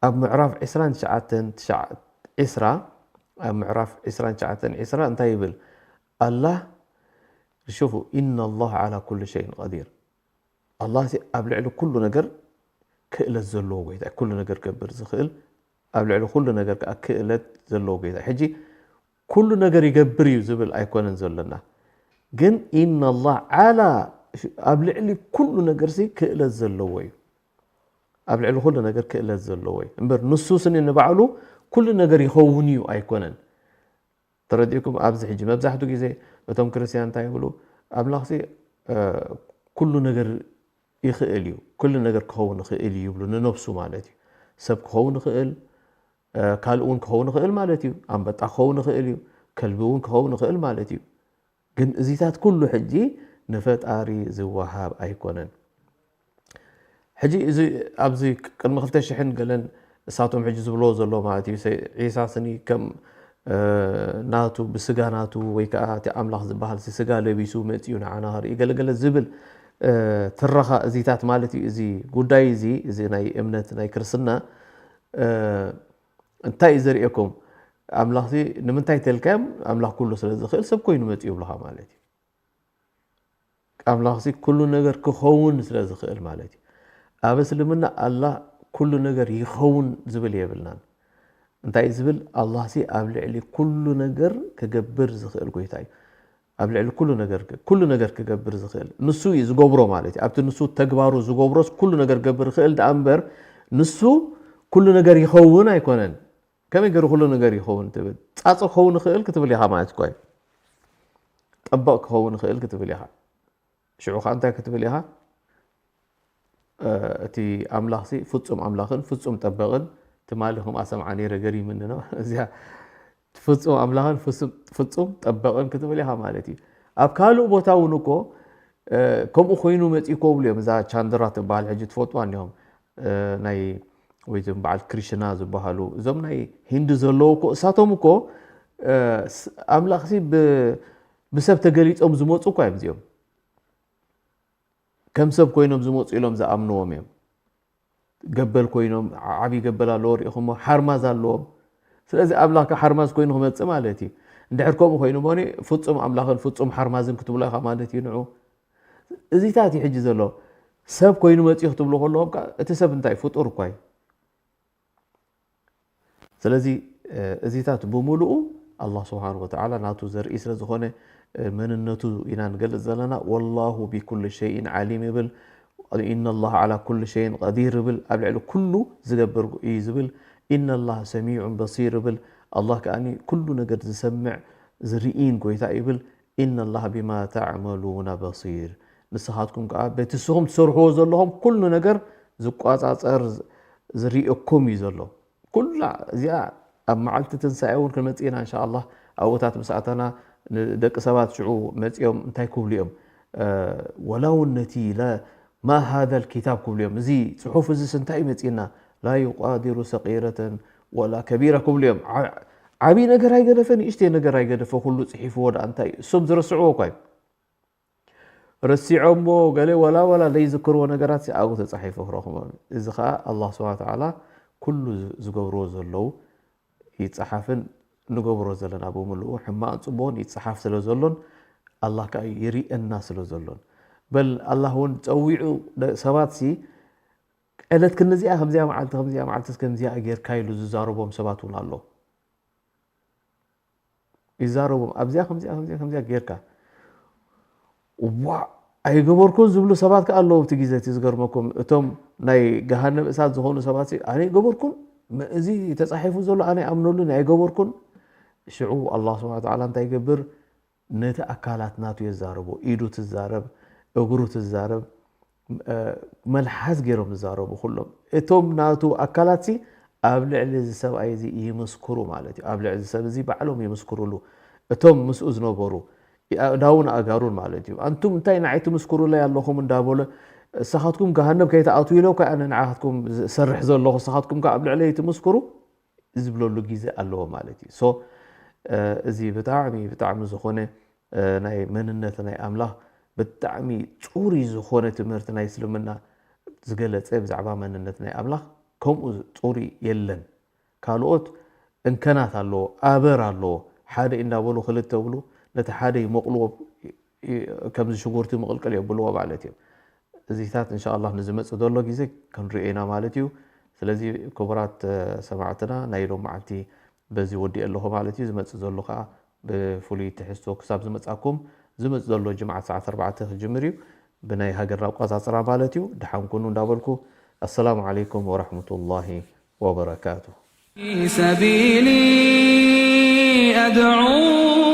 ኣብ ምዕራፍ ዕስራን ትሽዓተን ትሽዓ- ዕስራ ኣብ ምዕራፍ ዕስራን ትሽዓተን ዕስራ እንታይ ይብል ኣላህ? ሽፉ፣ ኢነ ላህ ዓላ ኩሉ ሸይን ቀዲር። ኣላህ ሲ ኣብ ልዕሊ ኩሉ ነገር ክእለት ዘለዎ ጎይታ እዩ። ኩሉ ነገር ክገብር ዝኽእል ኣብ ልዕሊ ኩሉ ነገር ከዓ ክእለት ዘለዎ ጎይታ እዩ። ሕጂ ኩሉ ነገር ይገብር እዩ ዝብል ኣይኮነን ዘለና፣ ግን ኢነ ላህ ዓላ ኣብ ልዕሊ ኩሉ ነገር ሲ ክእለት ዘለዎ እዩ። ኣብ ልዕሊ ኩሉ ነገር ክእለት ዘለዎ እዩ እምበር ንሱ ስኒ ንባዕሉ ኩሉ ነገር ይኸውን እዩ ኣይኮነን። ተረዲእኩም? ኣብዚ ሕጂ መብዛሕትኡ ግዜ እቶም ክርስትያን እንታይ ይብሉ? ኣምላኽሲ ኩሉ ነገር ይኽእል እዩ፣ ኩሉ ነገር ክኸውን ይኽእል እዩ ይብሉ ንነብሱ ማለት እዩ። ሰብ ክኸውን ይኽእል፣ ካልእ እውን ክኸውን ይኽእል ማለት እዩ። ኣንበጣ ክኸውን ይኽእል እዩ፣ ከልቢ እውን ክኸውን ይኽእል ማለት እዩ። ግን እዚታት ኩሉ ሕጂ ንፈጣሪ ዝወሃብ ኣይኮነን። ሕጂ እዚ ኣብዚ ቅድሚ ክልተ ሽሕን ገለን እሳቶም ሕጂ ዝብሎ ዘሎ ማለት እዩ። ዒሳ ስኒ ከም ናቱ ብስጋ ናቱ ወይ ከዓ እቲ ኣምላኽ ዝበሃል ስጋ ለቢሱ መፂኡ ንዓና ርኢ ገለገለ ዝብል ትረኻ እዚታት ማለት እዩ። እዚ ጉዳይ እዚ እዚ ናይ እምነት ናይ ክርስትና እንታይ እዩ ዘርእየኩም? ኣምላኽሲ ንምንታይ ተልካዮም ኣምላኽ ኩሉ ስለ ዝኽእል ሰብ ኮይኑ መፂኡ ይብልኻ ማለት እዩ። ኣምላኽሲ ኩሉ ነገር ክኸውን ስለ ዝኽእል ማለት እዩ። ኣብ እስልምና ኣላህ ኩሉ ነገር ይኸውን ዝብል የብልናን። እንታይ እዩ ዝብል? ኣላህሲ ኣብ ልዕሊ ኩሉ ነገር ክገብር ዝኽእል ጎይታ እዩ። ኣብ ልዕሊ ኩሉ ነገር ኩሉ ነገር ክገብር ዝኽእል ንሱ እዩ ዝገብሮ ማለት እዩ። ኣብቲ ንሱ ተግባሩ ዝገብሮስ ኩሉ ነገር ክገብር ይኽእል ደኣ እምበር ንሱ ኩሉ ነገር ይኸውን ኣይኮነን። ከመይ ገይሩ ኩሉ ነገር ይኸውን ትብል? ፃፀ ክኸውን ይኽእል ክትብል ኢኻ ማለት እኮ እዩ። ጠበቕ ክኸውን ይኽእል ክትብል ኢኻ። ሽዑ ከዓ እንታይ ክትብል ኢኻ? እቲ ኣምላኽሲ ፍጹም ኣምላኽን ፍጹም ጠበቕን ትማሊ ከምኣ ሰምዓ ነይረ ገሪምኒ ነው እዚኣ ፍጹም ኣምላኽን ፍጹም ጠበቕን ክትብል ኢኻ ማለት እዩ። ኣብ ካልእ ቦታ እውን እኮ ከምኡ ኮይኑ መፂኡ ክብሉ እዮም። እዛ ቻንድራ ትበሃል ሕጂ ትፈልጥዋ እኒሆም ናይ ወይ እዞም በዓል ክሪሽና ዝበሃሉ እዞም ናይ ሂንዲ ዘለዉ እኮ እሳቶም እኮ ኣምላኽሲ ብሰብ ተገሊፆም ዝመፁ እኳ እዮም እዚኦም። ከም ሰብ ኮይኖም ዝመፁ ኢሎም ዝኣምንዎም እዮም። ገበል ኮይኖም ዓብዪ ገበል ኣለዎ ሪኢኹሞ ሓርማዝ ኣለዎም። ስለዚ ኣምላኽ ካብ ሓርማዝ ኮይኑ ክመፅእ ማለት እዩ። እንድሕር ከምኡ ኮይኑ ሞኒ ፍፁም ኣምላኽን ፍፁም ሓርማዝን ክትብሎ ኢኻ ማለት እዩ። ንዑ እዚታት እዩ ሕጂ ዘሎ። ሰብ ኮይኑ መፂኡ ክትብሉ ከለኹም ከዓ እቲ ሰብ እንታይ ፍጡር እኳ እዩ። ስለዚ እዚታት ብምሉኡ ኣላህ ስብሓን ወተዓላ ናቱ ዘርኢ ስለ ዝኾነ መንነቱ ኢና ንገልፅ ዘለና። ወላሁ ቢኩል ሸይን ዓሊም ይብል። ኢነ ላህ ዓላ ኩል ሸይን ቀዲር ይብል። ኣብ ልዕሊ ኩሉ ዝገብር እዩ ዝብል። ኢነ ላህ ሰሚዑን በሲር ይብል። ኣላህ ከኣኒ ኩሉ ነገር ዝሰምዕ ዝርኢን ጎይታ ይብል። ኢነ ላህ ቢማ ተዕመሉና በሲር። ንስኻትኩም ከዓ በቲ ንስኹም ትሰርሕዎ ዘለኹም ኩሉ ነገር ዝቋፃፀር ዝርኢኩም እዩ ዘሎ። ኩላ እዚኣ ኣብ መዓልቲ ትንሳኤ እውን ክንመፅእ ኢና እንሻ ኣላህ። ኣብኡታት ምስ ኣተና ንደቂ ሰባት ሽዑ መፂኦም እንታይ ክብሉ እዮም? ወላ እውን ነቲ ማ ሃዛ ልኪታብ ክብሉ እዮም። እዚ ፅሑፍ እዚስ እንታይ እዩ መፂእና? ላ ዩቃዲሩ ሰቂረተን ወላ ከቢራ ክብሉ እዮም። ዓ-፣ ዓብዪ ነገር ኣይገደፈ፣ ንእሽተይ ነገር ኣይገደፈ፣ ኩሉ ጽሒፍዎ ደኣ እንታይ እዩ? እሶም ዝረስዕዎ እኳ እዩ። ረሲዖሞ ገለ ወላ ወላ ዘይዝክርዎ ነገራት ኣብኡ ተጻሒፉ ክረኽቦም። እዚ ኸኣ ኣላህ ስብሓነ ወተዓላ ኩሉ ዝ-፣ ዝገብርዎ ዘለዉ ይጸሓፍን ንገብሮ ዘለና ብምልኡ ሕማቕን ጽቡቕን ይጸሓፍ ስለ ዘሎን ኣላህ ከኣ ይርእየና ስለ ዘሎን። በል ኣላህ እውን ጸዊዑ ደ-፣ ሰባትሲ ዕለት ክንዚኣ ከምዚኣ መዓልቲ ከምዚኣ መዓልትስ ከምዚኣ ጌርካ ኢሉ ዝዛረቦም ሰባት እውን ኣለዉ። ይዛረቦም ኣብዚኣ ከምዚኣ ከምዚኣ ከምዚኣ ጌርካ ዋ ኣይገበርኩን ዝብሉ ሰባት ከኣ ኣለዉ። ኣብቲ ግዜ እቲ ዝገርመኩም እቶም ናይ ገሃነም እሳት ዝኾኑ ሰባት ኣነ ኣይገበርኩን፣ ም-፣ እዚ ተጻሒፉ ዘሎ ኣነ ኣይኣምነሉን ኣይገበርኩን። ሽዑ ኣላህ ስብሓነ ወተዓላ እንታይ ይገብር? ነቲ ኣካላት ናቱ የዛርቦ። ኢዱ ትዛረብ፣ እግሩ ትዛረብ፣ እ፣ መልሓስ ገይሮም ዝዛረቡ ኩሎም። እቶም ናቱ ኣካላትሲ ኣብ ልዕሊ እዚ ሰብኣይ እዚ ይምስክሩ ማለት እዩ። ኣብ ልዕሊ እዚ ሰብ እዚ ባዕሎም ይምስክሩሉ። እቶም ምስኡ ዝነበሩ ኣእዳውን ኣእጋሩን ማለት እዩ። ኣንቱም እንታይ ንዓይ ትምስክሩለይ ኣለኹም እንዳበለ፣ እሳኻትኩም ገሃነብ ከይትኣትዉ ኢለ እኮ ኣነ ንዓኻትኩም ዝሰርሕ ዘለኹ፣ እሳኻትኩም ከ ኣብ ልዕለይ ትምስክሩ ዝብለሉ ግዜ ኣለዎ ማለት እዩ። ሶ፣ እ፣ እዚ ብጣዕሚ፣ ብጣዕሚ ዝኾነ፣ እ፣ ናይ መንነት ናይ ኣምላኽ ብጣዕሚ ጽሩይ ዝኾነ ትምህርቲ ናይ እስልምና ዝገለጸ ብዛዕባ መንነት ናይ ኣምላኽ ከምኡ ጽሩይ የለን። ካልኦት እንከናት ኣለዎ፣ ኣበር ኣለዎ። ሓደ እንዳበሉ ክልተ ብሉ፣ ነቲ ሓደ ይመቕልዎ፣ ይ-፣ ይ-፣ ከምዚ ሽጉርቲ ምቕልቅል የብልዎ ማለት እዩ። እዚታት እንሻ ኣላህ ንዝመጽእ ዘሎ ግዜ ክንሪኦ ኢና ማለት እዩ። ስለዚ ክቡራት፣ እ፣ ሰማዕትና ናይ ሎም መዓልቲ በዚ ወዲኦ ኣለኹ ማለት እዩ። ዝመጽእ ዘሎ ከኣ ብፍሉይ ትሕዝቶ ክሳብ ዝመጻኩም፣ ዝመጽእ ዘሎ ጅምዓት ሰዓት ኣርባዕተ ክጅምር እዩ። ብናይ ሃገርና ኣቆጻጽራ ማለት እዩ። ደሓን ኩኑ እንዳበልኩ፣ ኣሰላሙ ዓለይኩም ወራሕመቱላሂ ወበረካቱ። في سبيلي أدعو